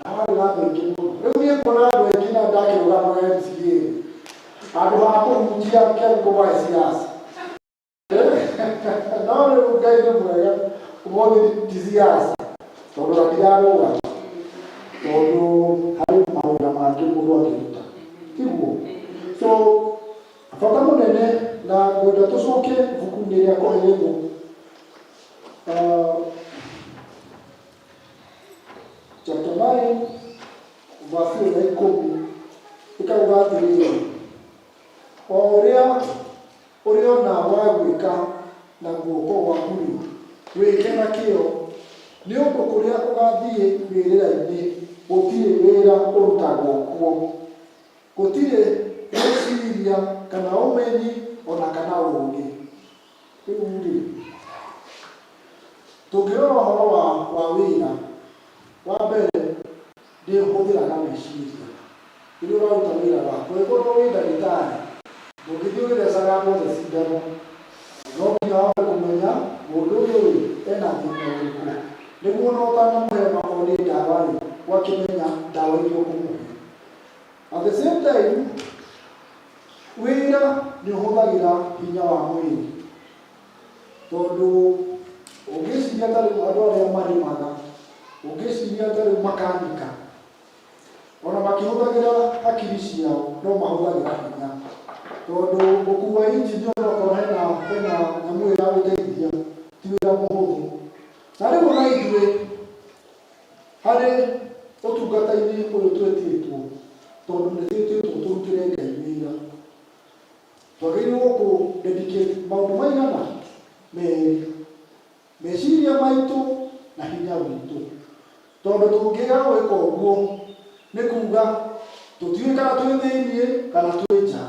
na warĩ na andũ aingĩ mũno. Rĩu niĩ nguona andũ aingĩ na ndakĩrũgamaga MCA, handũ ha kũhunjia kĩangũmae siasa. No rĩu Ngai nĩ mwega, ũmũthĩ ti siasa, tondũ na ndirarũgama, tondũ harĩ mawĩra mangĩ mũndũ angĩruta, tiguo? So bata mũnene na ngwenda tũcoke ibuku-inĩ rĩa Koheletho, chapter 9 verse ĩyo ya 10, ĩkauga atĩrĩrĩ, o ũrĩa ũrĩona wa gwĩka na guoko gwaku-rĩ, wĩke na kĩyo, nĩ ũndũ kũrĩa ũgathiĩ mbĩrĩra-inĩ gũtirĩ wĩra ũrutagwo kuo, gũtirĩ gwĩciria kana ũmenyi o na kana ũũgĩ. Rĩu-rĩ, tũngĩrora ũhoro wa wĩra, wa mbere nĩ ũhũthĩraga meciria rĩrĩa ũraruta wĩra waku. Angĩkorwo wĩ ndagĩtarĩ, ndũngĩthiĩ ũgĩthecaga andũ othe cindano, no nginya wambe kũmenya mũndũ ũyũ-rĩ ena thĩna ũrĩkũ, nĩguo ona ũtanamũhe onakorwo nĩ ndawa-rĩ, ũgakĩmenya ndawa iria ũkũmũhe. At the same time, wĩra nĩ ũhũthagĩra hinya wa mwĩrĩ, tondũ ũngĩciria ta rĩu andũ arĩa marĩmaga, ũngĩciria ta rĩu makanika, ona makĩhũthagĩra hakiri ciao no mahũthagĩra hinya, tondũ gũkua injini onokorwo hena nyamũ ĩyo ya gũteithia ti wĩra mũhũthũ. Na rĩu ona ithuĩ harĩ ũtungata-inĩ ũyũ twĩtĩtwo, tondũ nĩ twĩtĩtwo tũrutĩre Ngai wĩra, twagĩrĩirwo kũ dedicate maũndũ maigana merĩ, meciria maitũ na hinya witũ, tondũ tũngĩaga gwĩka ũguo nĩ kuga tũtiũĩ kana twĩ thĩiniĩ kana twĩ nja.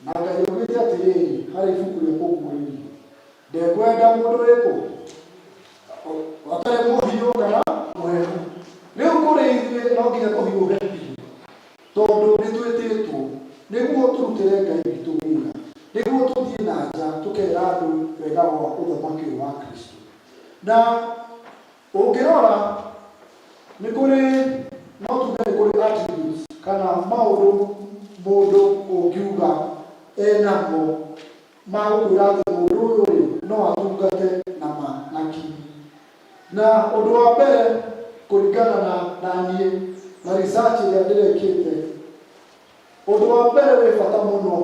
Na Ngai augĩte atĩrĩrĩ harĩ ibuku rĩa Kũguũrĩrio, ndekwenda mũndũ wĩkũ atarĩ mũhiũ kana mũhehu. Rĩu kũrĩ ithuĩ no nginya tũhiũhe biũ, tondũ nĩ twĩtĩtwo. Nĩguo tũrutĩre Ngai witũ wĩra, nĩguo tũthiĩ na nja tũkera andũ wega wa ũthamaki ũyũ wa Kristo. Na ũngĩrora nĩ kũrĩ, no tuge nĩ kũrĩ attributes kana maũndũ mũndũ ũngiuga enamo ma gũkwĩra atĩ mũndũ ũyũ rĩ no atungate na ma na kinyi. Na ũndũ wa mbere kũringana na niĩ na research ĩrĩa ndĩrekĩte, ũndũ wa mbere wĩ bata mũno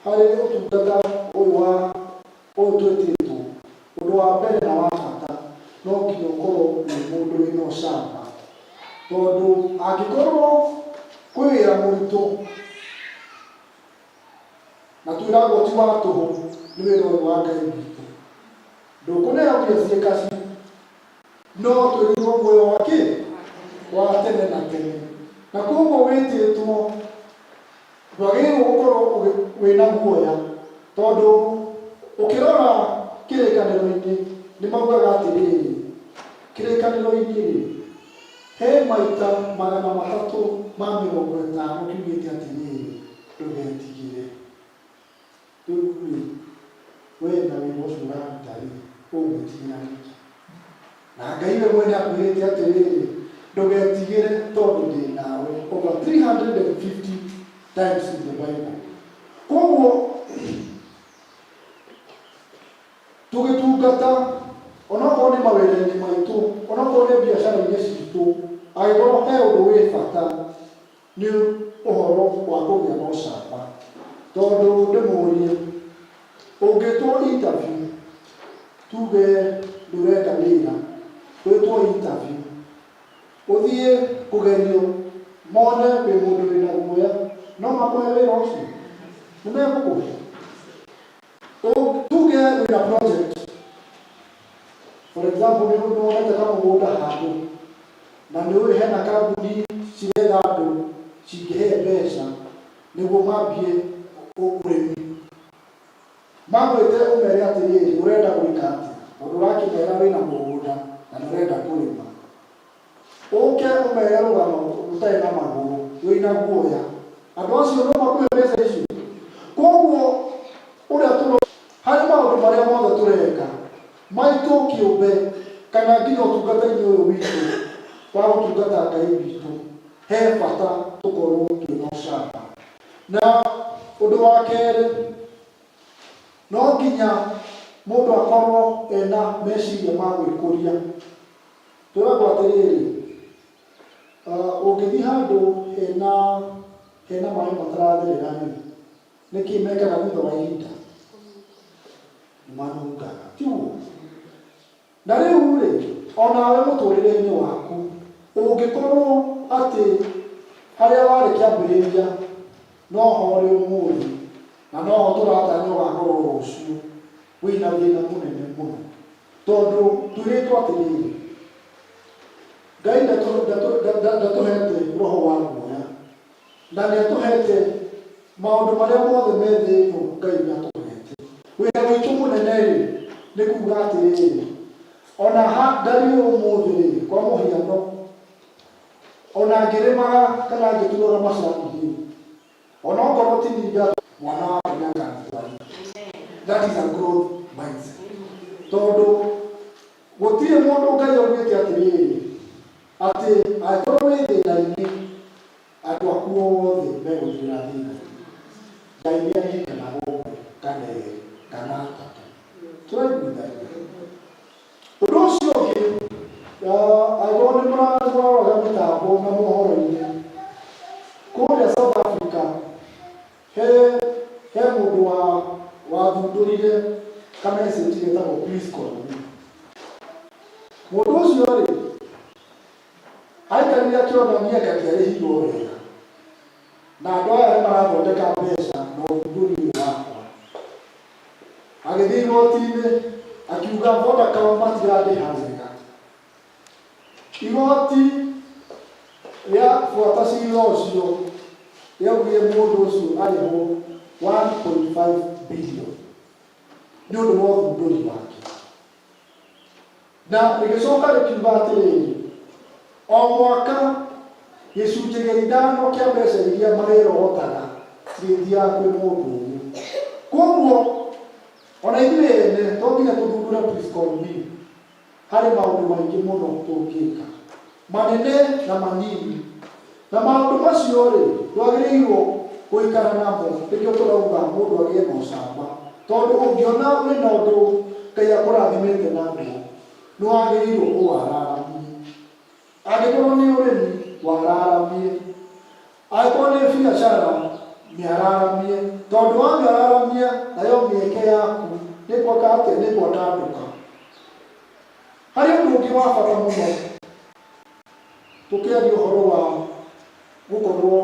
harĩ ũtungata ũyũ wa ũyũ twĩtĩtwo, ũndũ wa mbere na wa bata no nginya ũkorwo wĩ mũndũ wĩna ũcamba, tondũ angĩkorwo kwĩ wĩra mũritũ na twĩragwo ti wa tũhũ, nĩ wĩra ũyũ wa Ngai witũ, ndũkũneo mbia ciĩ kaci, no twĩrĩirwo muoyo wa kĩ wa tene na tene. Na koguo wĩtĩtwo ndwagĩrĩirwo gũkorwo wĩna guoya, tondũ ũkĩrora kĩrĩkanĩro-inĩ nĩ maugaga atĩrĩrĩ, kĩrĩkanĩro-inĩ rĩ he maita 350 kiugĩte atĩrĩrĩ, ndũgetigĩre. Rĩu rĩ, we na wĩra ũcio ũraruta rĩ, ũgwĩtigĩra nĩkĩ? Na Ngai we mwene akwĩrĩte atĩrĩrĩ, ndũgetigĩre tondũ ndĩ nawe, over 350 times in the Bible. Koguo tũgĩtungata, onokorwo nĩ mawĩra-inĩ maitũ, onokorwo nĩ biacara-inĩ citũ, angĩkorwo he ũndũ wĩ bata nĩ ũhoro wa kũgĩa na ũcamba. Tondũ ndĩmũrie, ũngĩtwo interview, tuge nĩ ũrenda wĩra, wĩtwo interview, ũthiĩ kũgerio mone wĩ mũndũ wĩna guoya, no makũhe wĩra ũcio? Nĩ megũkũhe? Tuge wĩna project, for example, nĩ wonete kamũgũnda handũ na nĩ ũĩ hena kambuni ciretha andũ cingĩhe mbeca nĩguo mambie ũrĩmi, magwĩte ũmere atĩrĩrĩ, ũrenda gwĩka atĩa, tondũ ũrakĩmera wĩna mũgũnda na nĩ ũrenda kũrĩma, ũke ũmere rũgano rũtarĩ na magũrũ, wĩna guoya, andũ acio no makũhe mbeca icio? Koguo ũrĩa tũro harĩ maũndũ marĩa mothe tũreka maitũ kĩũmbe kana nginya ũtungata-inĩ ũyũ witũ wa gũtungata Ngai witũ, he bata tũkorwo twĩna ũcamba. Na ũndũ wa kerĩ, no nginya mũndũ akorwo ena meciria ma gwĩkũria. Twĩragwo atĩrĩrĩ, ũngĩthiĩ handũ hena maĩ mataratherera rĩ, nĩkĩ mekaga thutha wa ihinda? Nĩ manungaga, tiguo? Na rĩu rĩ, onawe mũtũrĩre-inĩ waku ũngĩkorwo atĩ harĩa warĩ kĩambĩrĩria noho ũrĩ ũmũthĩ na noho tũratanya ũgakorwo rũciũ, wĩna thĩna mũnene mũno, tondũ twĩrĩtwo atĩrĩrĩ, Ngai ndatũhete roho wa guoya, na nĩ atũhete maũndũ marĩa mothe me thĩ ĩno. Ngai nĩ atũhete. Wĩra witũ mũnene rĩ, nĩ kuga atĩrĩrĩ, ona ha ndariĩ ũmũthĩ rĩ, kwa mũhiano, ona ngĩrĩmaga kana ngĩtuaga macani rĩ, ona okorwo ti niĩ, mwana wake nĩ akanitwarithia. That is a growth mindset, tondũ gũtirĩ mũndũ Ngai augĩte atĩrĩrĩ, atĩ angĩkorwo wĩ thĩna-inĩ andũ aku othe megũthirĩra thĩna-inĩ. Ngai nĩ aririkanaga ũmwe kana erĩ kana atatũ. Tũraiguithania? Ũndũ ũcio ũngĩ, angĩkorwo nĩ mũraroraga mĩtambo na mohoro-inĩ, kũrĩa South Africa he mũndũ wa wathundũrire kamessage getagwo "Please call me". Mũndũ ũcio rĩ, aikarire akĩonania ngatiarĩhirwo wega na andũ aya nĩ marathondeka mbeca na ũthundũri ũyũ wakwa. Agĩthiĩ igoti-inĩ akiuga Vodacom matirandĩha wega. Igoti rĩabuata cira ũcio rĩaugire mũndũ ũcio arĩhwo 1.5 billion nĩ ũndũ wa ũthundũri wake, na rĩgĩcoka rĩkiuga atĩrĩrĩ, o mwaka gĩcunjĩ gĩa ithano kĩa mbeca iria marĩrogotaga. Cirĩthiaga kwĩ mũndũ ũyũ. Koguo ona ithuĩ ene to nginya tũthundũre please call me. Harĩ maũndũ maingĩ mũno tũngĩka, manene na manini. Na maũndũ macio-rĩ, ndwagĩrĩirwo gũikara namo, nĩkĩo tũrauga mũndũ agĩe na ũcamba. Tondũ ũngĩona wĩna ũndũ Ngai akũrathimĩte naguo, nĩwagĩrĩirwo ũwararamie. Angĩkorwo nĩ ũrĩmi, wararamie. Angĩkorwo nĩ biacara, mĩararamie. Tondũ wamĩararamia, nayo mĩeke yaku nĩgwaka atĩa? Nĩgwandandũka. Harĩ ũndũ ũngĩ wa bata mũno tũkĩaria ũhoro wa gũkorwo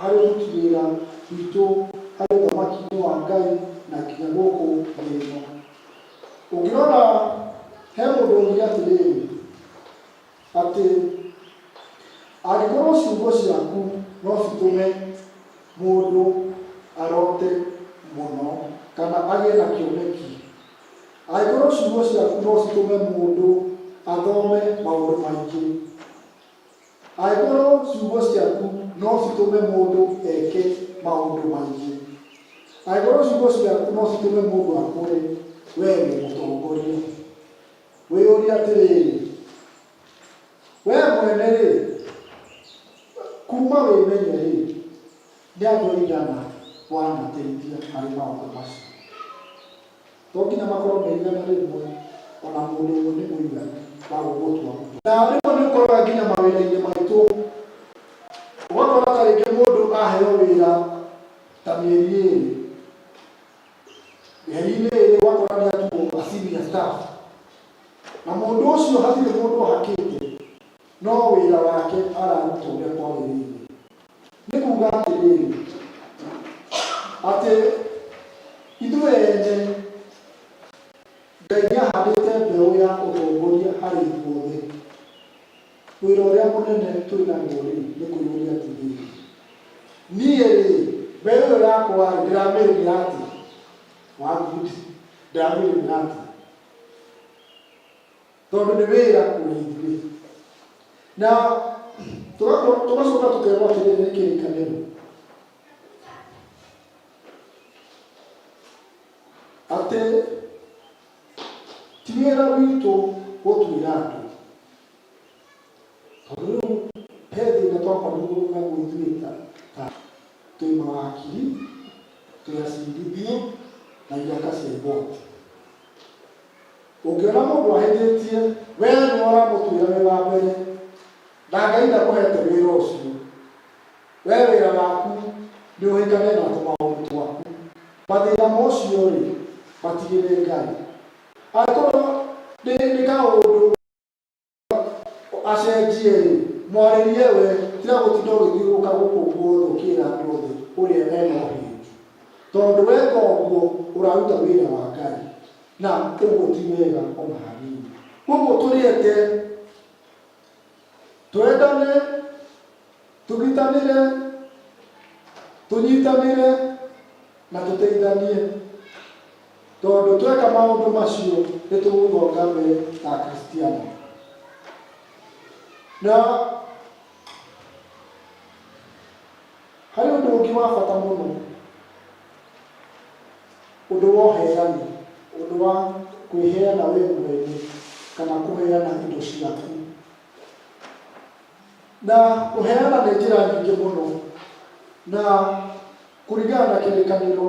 harĩ ũruti wĩra witũ harĩ ũthamaki-inĩ wa Ngai na nginya gũkũ thĩ ĩno. Ũngĩrora he mũndũ oigire atĩrĩrĩ, atĩ angĩkorwo ciugo ciaku no citũme mũndũ arote mũno kana agĩe na kĩoneki, angĩkorwo ciugo ciaku no citũme mũndũ athome maũndũ maingĩ, angĩkorwo ciugo ciaku no citũme mũndũ eke maũndũ maingĩ, angĩkorwo ciugo ciaku no citũme mũndũ akũre, wee wĩ mũtongoria. Wĩyũrie atĩrĩrĩ, wee mwene-rĩ, kuma wĩmenye-rĩ, nĩ andũ aigana wanateithia harĩ maũndũ macio? To nginya makorwo me igana rĩmwe, ona mũndũ ũmwe nĩ mũiganu wa gũgũtua mũndũ. Na rĩmwe nĩ ũkoraga nginya mawĩra-inĩ maitũ, ũgakora ta rĩngĩ mũndũ aheo wĩra ta mĩeri ĩrĩ, mĩeri-inĩ ĩrĩ ũgakora nĩ atuo a senior staff, na mũndũ ũcio hatirĩ mũndũ ahakĩte, no wĩra wake araruta ũrĩa kwagĩrĩire. Nĩ kuga atĩrĩrĩ, atĩ ithuĩ ene Ngai nĩ ahandĩte mbeũ ya ũtongoria harĩ ithuothe. Wĩra ũrĩa mũnene twĩ naguo rĩ, nĩ kwĩyũria atĩrĩrĩ, niĩ rĩ, mbeũ ĩyo yakwa rĩ, ndĩramĩrĩmĩra atĩa? Wa good, ndĩramĩrĩmĩra atĩa? Tondũ nĩ wĩra kũrĩ ithuĩ. Na tũgacoka tũkerwo atĩrĩrĩ nĩ kĩrĩkanĩro. Atĩ ti wĩra witũ gũtuĩra andũ. Tondũ rĩu he thĩna twakorirwo naguo ithuĩ ta twĩ mawakiri, twĩ acirithio na iraka cia igoti. Ũngĩona mũndũ ahĩtĩtie, we nĩwe ũramũtuĩra wĩ wa mbere, na Ngai ndakũhete wĩra ũcio. We wĩra waku nĩ ũhĩkane na tũmaũndũ twaku. Mathĩna ma ũcio-rĩ, matigĩre Ngai. Angĩkorwo nĩ kaũndũ acenjie-rĩ, mwarĩrie we, tiga gũtinda ũgĩthiũrũrũka gũkũ guothe ũkĩra andũ othe ũrĩa ena ũhĩnju. Tondũ weka ũguo ũraruta wĩra wa Ngai, na ũguo ti wega ona hanini. Koguo tũrĩete, twendane, tũgitanĩre, tũnyitanĩre na tũteithanie. Tondũ tweka maũndũ macio nĩ tũgũthonga mbere ta Akristiano. Na harĩ ũndũ ũngĩ wa bata mũno, ũndũ wa ũheani, ũndũ wa kwĩheana we mwene kana kũheana indo ciaku. Na kũheana nĩ njĩra nyingĩ mũno, na kũringana na kĩrĩkanĩro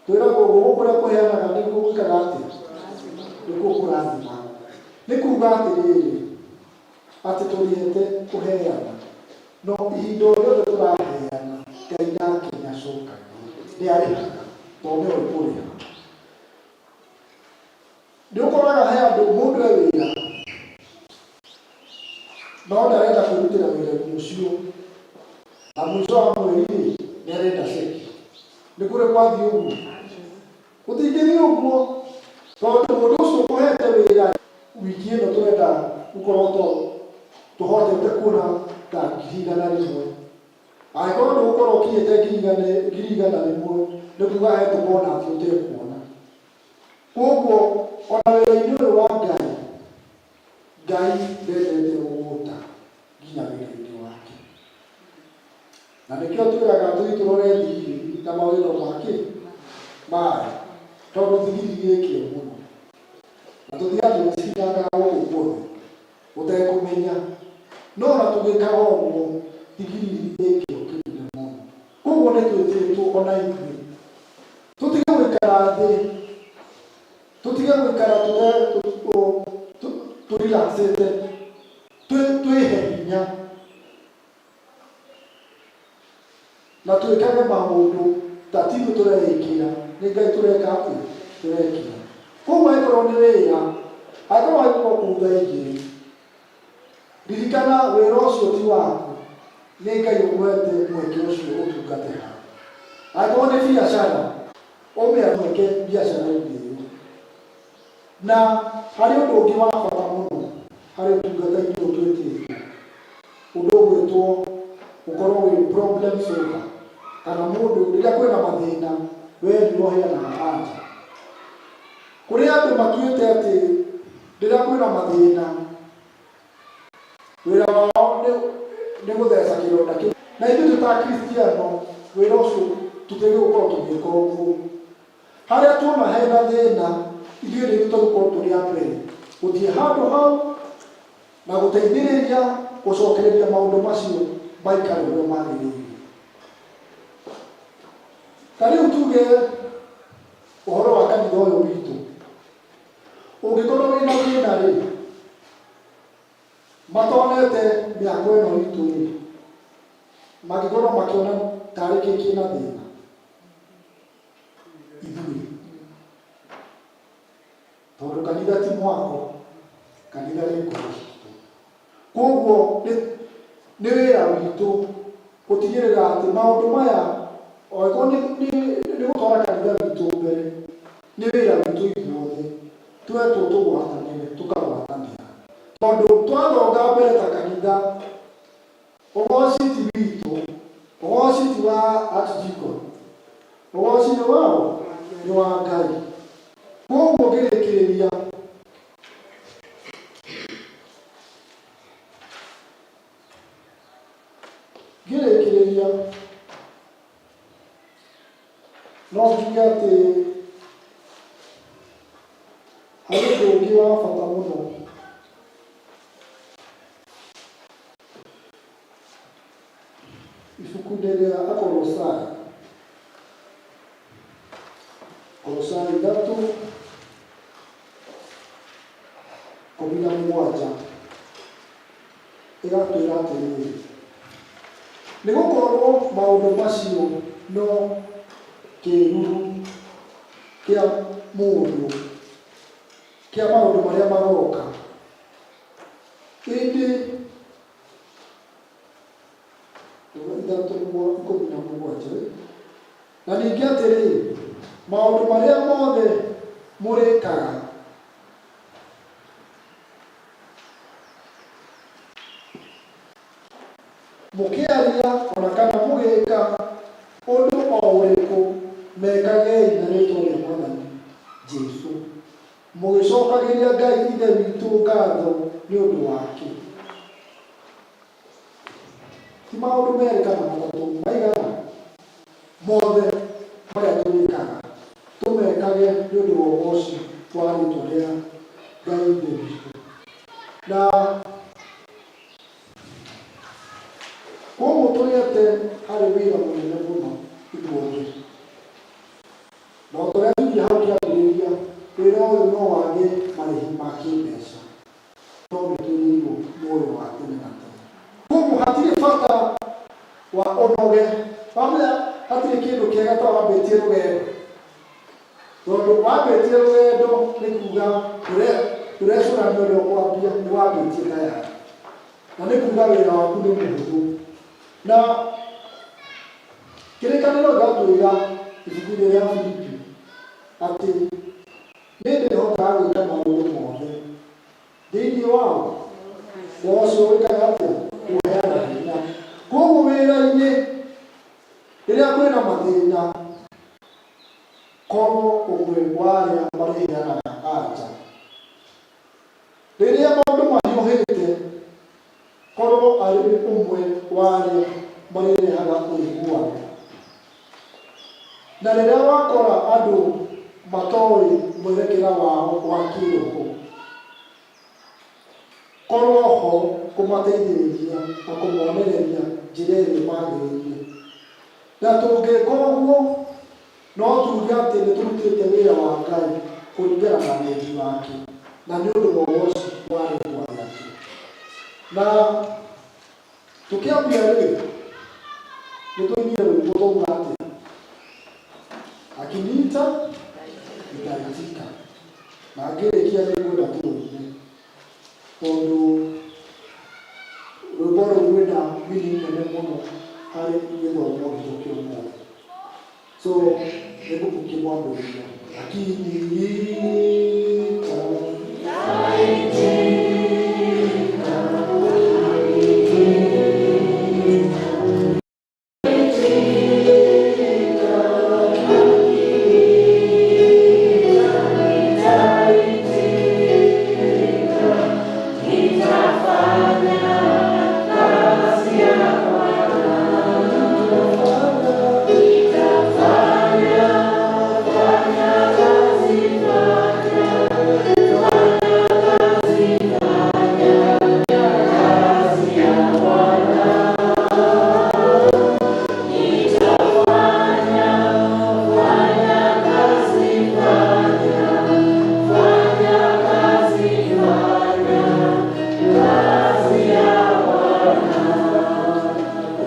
twĩragwo gũkũ kũrĩa kũheanaga nĩguo gwĩkaga atĩa? Nĩkuo kũrathimagwo. Nĩ kuga atĩrĩrĩ, atĩ tũrĩete kũheana, no ihinda o rĩothe tũraheana, Ngai nake nĩ acokagia, nĩ arĩhaga, tondũ nĩwe ũkũrĩha. Nĩ ũkoraga he andũ mũndũ e wĩra, no ndarenda kwĩrutĩra wĩra-inĩ ũcio, na mũico wa mweri rĩ, nĩ arenda ceki. Nĩ kũrĩ gwathiĩ ũguo? Gũtingĩthiĩ ũguo, tondũ mũndũ ũcio ũkũhete wĩra wiki ĩno tũrenda gũkorwo tũhotete kuona ta 100,000. Angĩkorwo ndũgũkorwo ũkinyĩte 100,000, nĩ kuga he tũbonathi ũtekuona. Koguo ona wĩra-inĩ ũyũ wa Ngai, Ngai ndendete ũgũta nginya wĩra-inĩ wake. Na Nĩkĩo twĩraga tũthiĩ tũrore thigiriri na mawĩra make mayo, tondũ thigiriri ĩ kĩo mũno, na tũthiaga tũgĩcikinyangaga gũkũ guothe ũtekũmenya. No ona tũgĩkaga ũguo, thigiriri ĩ kĩo kĩnene mũno. Koguo nĩ twĩtĩtwo ona ithuĩ tũtige gũikara thĩ, tũtige gũikara tũrelaxĩte, twĩhe hinya na twĩkage maũndũ ta ti ithuĩ tũreĩkĩra, nĩ Ngai tũreka atĩa? Tũrekĩra. Koguo angĩkorwo nĩ wĩra, angĩkorwo wagĩrĩirwo kũu 2:00, ririkana wĩra ũcio ti waku, nĩ Ngai ũkũhete mweke ũcio ũtungate hau. Angĩkorwo nĩ biacara, ũmĩhe mweke biacara-inĩ ĩyo. Na harĩ ũndũ ũngĩ wa bata mũno harĩ ũtungata-inĩ ũyũ twĩtĩtwo, ũndũ ũgwĩtwo gũkorwo wĩ problem solver, kana mũndũ rĩrĩa kwĩna mathĩna, we nĩwe ũheanaga anja. Kũrĩ andũ matuĩte atĩ rĩrĩa kwĩna mathĩna, wĩra wao nĩ gũtheca kĩronda kĩu. Na ithuĩ twĩ ta Akristiano, wĩra ũcio tũtiagĩrĩirwo gũkorwo tũgĩka ũguo. Harĩa tuona hena thĩna, ithuĩ nĩ ithuĩ tũgũkorwo tũrĩ a mbere gũthiĩ handũ hau na gũteithĩrĩria gũcokereria maũndũ macio maikare ũrĩa magĩrĩire. Ta rĩu tuge ũhoro wa kanitha ũyũ witũ, ũngĩkorwo wĩna thĩna rĩ, matonete mĩako ĩno itũ rĩ, mangĩkorwo makĩona tarĩ kĩ kĩna thĩna? Ithuĩ, tondũ kanitha ti mwako, kanitha nĩ ngoro citũ. Koguo nĩ wĩra witũ gũtigĩrĩra atĩ maũndũ maya, angĩkorwo nĩ gũtwara kanitha witũ mbere, nĩ wĩra witũ ithuothe twetwo tũgwatanĩre, tũkagwatanĩra, tondũ twathonga mbere ta kanitha, ũgoci ti witũ, ũgoci ti wa archdeacon, ũgoci nĩ wao, nĩ wa Ngai. Koguo ngĩrĩkĩrĩria, no njuge atĩ harĩ ũndũ ũngĩ wa bata mũno. Ibuku-inĩ rĩa Akolosai, Kolosai 3:17, ĩgatwĩra atĩrĩrĩ, nĩ gũkorwo maũndũ macio no kĩĩruru kĩa mũndũ, kĩa maũndũ marĩa magoka, ĩndĩ 3:17. Na ningĩ atĩrĩ, maũndũ marĩa mothe mũrĩkaga, mũkĩaria ona kana mũgĩka ũndũ o ũrĩkũ, mekagei na rĩĩtwa rĩa Mwathani Jesu, mũgĩcokagĩria Ngai Ithe witũ ngatho nĩ ũndũ wake. Ti maũndũ merĩ kana matatũ, maigana mothe marĩa tũrĩkaga, tũmekage nĩ ũndũ wa ũgoci wa rĩĩtwa rĩa Ngai Ithe witũ. Na koguo tũrĩete harĩ wĩra mũnene mũno ithuothe. Na o ta ũrĩa njugire hau kĩambĩrĩria, wĩra ũyũ no wage marĩhi ma kĩmbeca, no nĩ twĩrĩirwo muoyo wa tene na tene. Koguo hatirĩ bata wa ũnoge. Wamenya hatirĩ kĩndũ kĩega ta wambĩtie rũgendo. Tondũ wambĩtie rũgendo nĩ kuga ndũrecũrania ũrĩa ũkwambia, nĩ wambĩtie tayari. Na nĩ kuga wĩra waku nĩ mũhũthũ. Na kĩrĩkanĩro gĩgatwĩra ibuku-inĩ rĩa Filipi atĩ nĩ ndĩhotaga gwĩka maũndũ mothe thĩinĩ wao wa ũcio wĩkaga atĩa? Ũheanaga hinya. Koguo wĩra-inĩ rĩrĩa kwĩna mathĩna, korwo ũmwe wa arĩa marĩheanaga anja. Rĩrĩa maũndũ mahiũhĩte, korwo arĩ ũmwe wa arĩa marĩrehaga ũiguano. Na rĩrĩa wakora andũ matoĩ mwerekera wao wa kĩroho, korwo ho kũmateithĩrĩria na kũmonereria njĩra ĩrĩa magĩrĩire. Na tũngĩka ũguo no tuge atĩ nĩ tũrutĩte wĩra wa Ngai kũringana na wendi wake na nĩ ũndũ wa ũgoci wa rĩtwa rĩake. Na tũkĩambia rĩ, nĩ tũinire rwĩmbo twauga atĩa? Akiniita nitaitika. Na ngĩrĩkia nĩ ngwenda tũrũine tondũ rwĩmbo rũu rwĩna meaning nene mũno harĩ gĩthomo gitũ kĩa ũmũthĩ. So nĩ ngũkĩmwambĩrĩria. Akiniita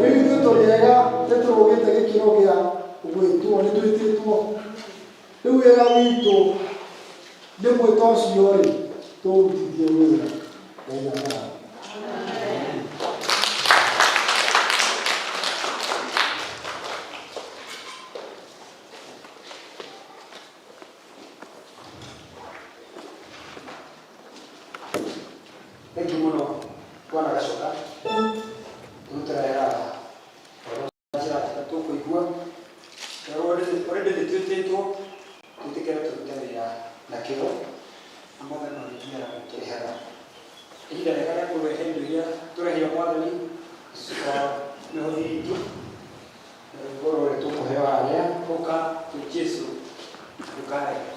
rĩu ithuĩ tũrĩ ega nĩ tũrũgĩte gĩkĩro gĩa gwĩtwo nĩ twĩtĩtwo. Rĩu wĩra witũ nĩ mwĩto ũcio rĩ tũrutithie wĩra. Ngai akarathime. Thank you mũno Bwana Gacoka tũrutĩra njĩra njega tũkũigua already nĩ twĩtĩtwo twĩtĩkĩre tũrute wĩra na kĩo na mwathani no arĩthiaga gũtũrĩhaga. Ihinda rĩega rĩa kũrehe indo iria tũrehire mwathani mĩhothi itũ na rwĩmbo rũrĩ tũkũheo harĩa ũka kwĩ Jesũ ndũkarege.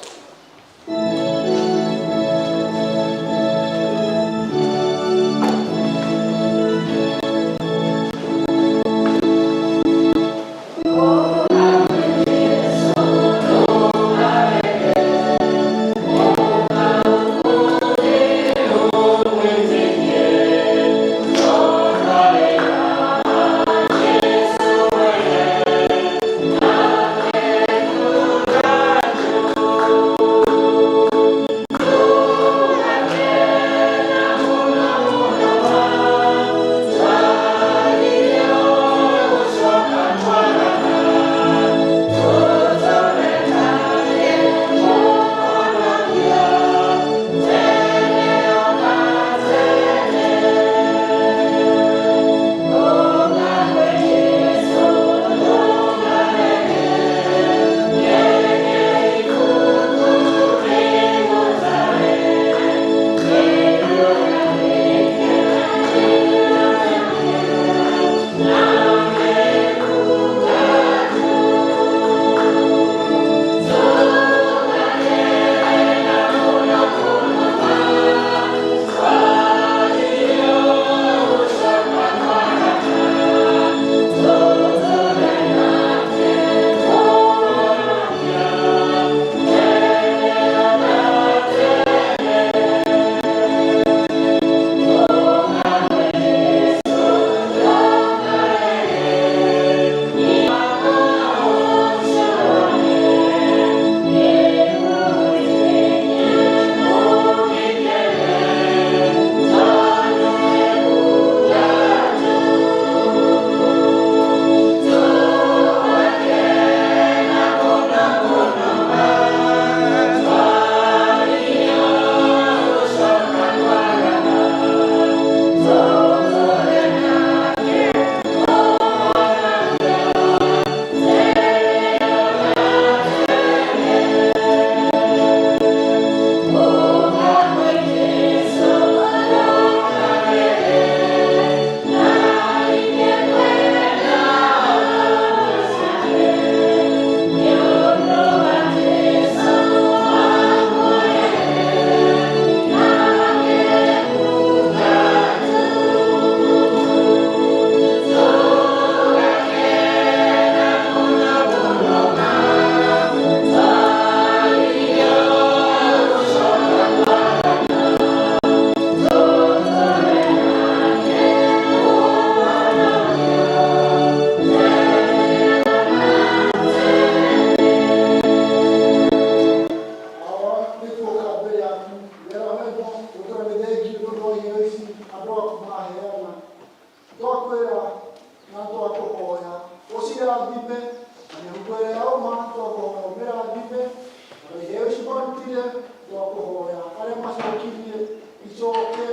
Twaciigire twakũhoya arĩa macokirie icoke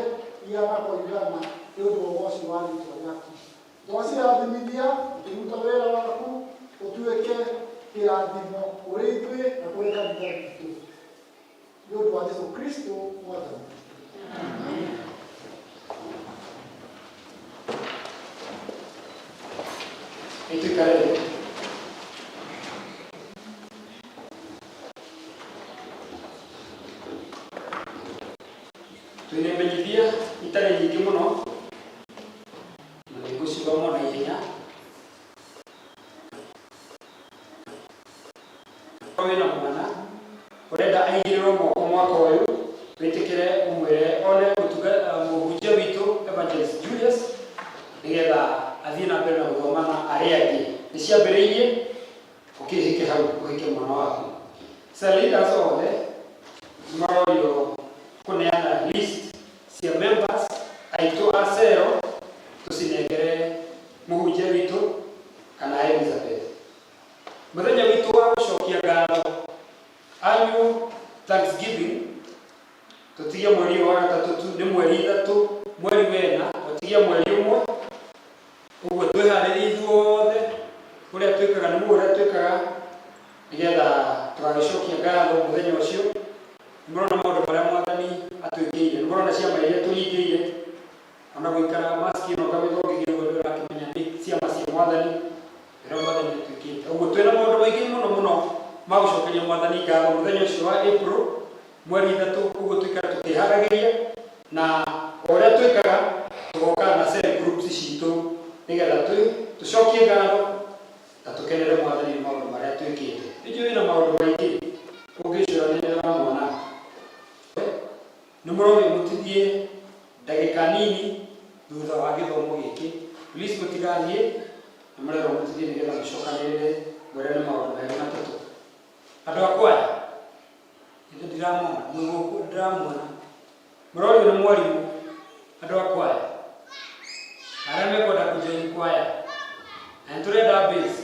igana kwa igana nĩ ũndũ wa ũgoci wa rĩtwa rĩaku. Twacirathimithia ũkĩruta wĩra waku ũtuĩke kĩrathimo kũrĩ ithuĩ na kũrĩ kanitha witũ nĩ ũndũ wa Jesũ Kristo Mwathani witũ. Nĩtũikare thĩ. Twĩna imenyithia itarĩ nyingĩ mũno na nĩngũcithoma na ihenya. Wĩna mwana ũrenda aigĩrĩrwo moko mwaka ũyũ, wĩtĩkĩre ũmwĩre one mũhunjia witũ Evangelist Julius nĩgetha athiĩ na mbere na gũthoma na arĩa angĩ. Nĩ ciambĩrĩirie, ũkĩhĩke hau ũhĩke mwana waku. Cell leaders othe nĩ marorio kũneana list cia members aitũ a cero tũcinengere mũhunjia witũ kana Elizabeth. Mũthenya witũ wa gũcokia ngatho, annual thanksgiving, tũtige mweri ũyũ wa gatatũ tu, nĩ mweri ithatũ, mweri wena, tũtige mweri ũmwe. Ũguo twĩharĩrie ithuothe ũrĩa twĩkaga nĩ ũrĩa twĩkaga nĩgetha tũgagĩcokia ngatho mũthenya ũcio. Nĩ mũrona maũndũ marĩa Mwathani atwĩkĩire, nĩ mũrona ciama iria tũringĩire, ona gũikara maski ĩno ũkamĩthongithia ũguo nĩ ũrakĩmenya nĩ ciama cia Mwathani, ĩrĩa Mwathani atwĩkĩte. Ũguo twĩna maũndũ maingĩ mũno mũno ma gũcokeria Mwathani ngatho mũthenya ũcio wa April mweri ithatũ, ũguo tũikare tũkĩharagĩria na o ũrĩa twĩkaga tũgoka na cell groups citũ nĩgetha tũcokie ngatho na tũkenere Mwathani nĩ maũndũ marĩa twĩkĩte. Nĩnjũĩ wĩna maũndũ maingĩ ũngĩcũrania nĩ ũramona. Nĩ mũrorio mũtithie ndagĩka nini thutha wa gĩthomo gĩkĩ. Please mũtigathiĩ, nĩ mũrerwo mũtithie nĩgetha mũcokanĩrĩre mwĩrane maũndũ merĩ matatũ. Andũ a kwaya, ithe ndiramona, mwĩ gũkũ ndĩramuona. Mũrorio nĩ mwarimũ, andũ a kwaya. Arĩa mekwenda kũjoin kwaya. Na nĩ tũrenda bass.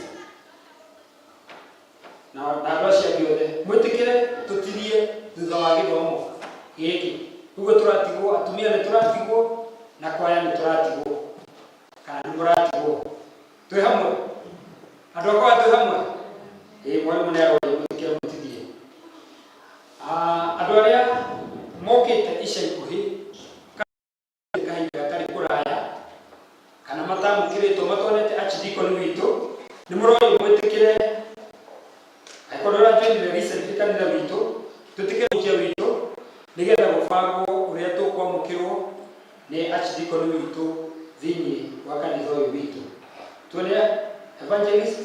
Na andũ acio angĩ othe, mwĩtĩkĩre tũtirie thutha wa gĩthomo gĩkĩ. Ũguo tũratigwo, atumia nĩ tũratigwo, na kwaya nĩ tũratigwo. Kana nĩ mũratigwo. Twĩ hamwe? Andũ a kwaya twĩ hamwe? Ĩĩ, mwarimũ nĩ aroria mwĩtĩkĩre mũtithie. Andũ arĩa mokĩte ica ikuhĩ kahinda gatarĩ kũraya kana matamũkĩrĩtwo matonete archdeacon witũ, nĩ mũrorio mwĩtĩkĩre, angĩkorwo ndũrajoinire recently kanitha witũ, twĩtĩkĩre mũhunjia witũ nĩgetha gũbangwo ũrĩa tũkwamũkĩrwo nĩ archdeacon witũ thĩinĩ wa kanitha ũyũ witũ. Tuone evangelist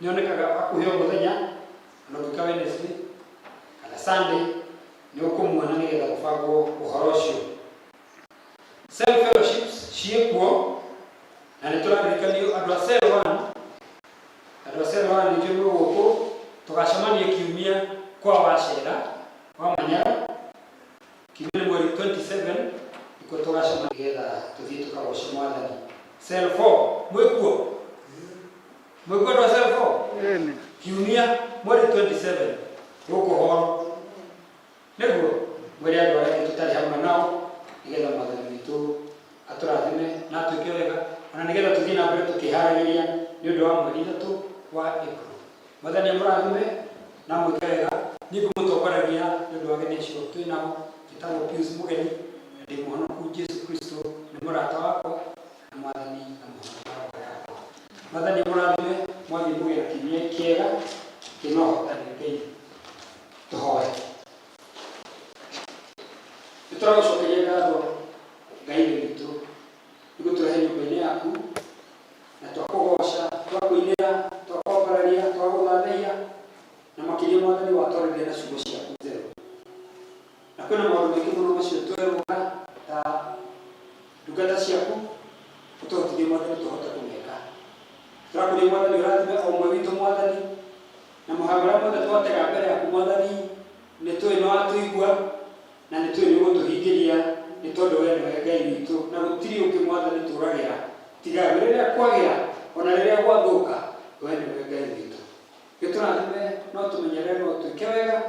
nĩonekaga hakuhĩ o mũthenya, ona ũngĩũka Wednesday kana Sunday nĩ ũkũmuona nĩgetha gũbangwo ũhoro ũcio. Cell fellowships ciĩkuo na nĩ tũraririkanio andũ a cell 1, andũ a cell 1 nĩnjũĩ mwĩ gũkũ, tũgacemania kiumia kwa Wacera wa Manyara, kiumia nĩ mweri 27 nĩkuo tũgacemania nĩgetha tũthiĩ tũkagoce Mwathani. Cell 4 mwĩkuo? Mwĩkuo andũ a cell 4? Kiumia mweri 27 gũkũ horo nĩguo mwĩre andũ arĩa angĩ tũtarĩ hamwe nao nĩgetha Mwathani witũ atũrathime na atwĩke wega, ona nĩgetha tũthiĩ na mbere tũkĩharagĩria nĩ ũndũ wa mweri ithatũ wa April. Mwathani amũrathime na amwĩke wega. Niĩ ngũmũtongoragia nĩ ũndũ wa ageni acio twĩ nao. Njĩtagwo Pius Mũgeni na ndĩ mũhonoku. Jesu Kristo nĩ mũrata wakwa na Mwathani na mũhonokia wa ngoro yakwa. Mwathani amũrathime, mwathiĩ mũgĩe na kiumia kĩega kĩna ũhotani. Ngai tũhoe. Nĩ tũragũcokeria ngatho Ngai witũ nĩ gũtũrehe nyũmba-inĩ yaku, na twakũgoca, twakũinĩra, twakwambararia, twagũthathaiya, na makĩria Mwathani watwarĩria na ciugo ciaku theru. Na kwĩna maũndũ maingĩ mũno macio twerũga ta ndungata ciaku, ũtũhotithie Mwathani tũhote kũmeka. Tũrakũria Mwathani ũrathime o ũmwe witũ Mwathani, na mũhaka ũrĩa mothe twatega mbere yaku Mwathani, nĩ tũĩ nĩ watũigua na nĩ tũĩ nĩ ũgũtũhingĩria, nĩ tondũ we nĩwe Ngai witũ na gũtirĩ ũngĩ Mwathani tũragĩra tiga we. Rĩrĩa kwagĩra ona rĩrĩa gwathũka, we nĩwe Ngai witũ. Gĩtũrathime no tũmenyerere no twĩke wega.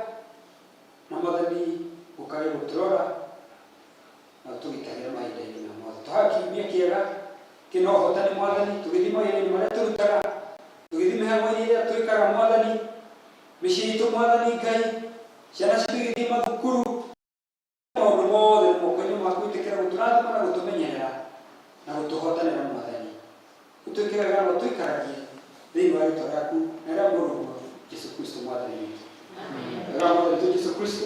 Na Mwathani ũkage gũtũrora na ũtũgitagĩre mahinda-inĩ ma mothe. Tũhae kiumia kĩega kĩna ũhotani Mwathani, tũgĩthiĩ mawĩra-inĩ marĩa tũrutaga, tũgĩthiĩ mĩhang'o-inĩ ĩrĩa twĩkaga Mwathani, mĩciĩ itũ Mwathani Ngai, ciana citũ igĩthiĩ mathukuru, maũndũ mothe nĩ moko-inĩ maku. Ĩtĩkĩra gũtũrathima na gũtũmenyerera na gũtũhotanĩra Mwathani. Ũtwĩke wega na ũtũikaragie thĩinĩ wa rĩtwa rĩaku na rĩa Mũrũguo Jesu Kristo Mwathani witũ. Wega wa Mwathani witũ Jesu Kristo.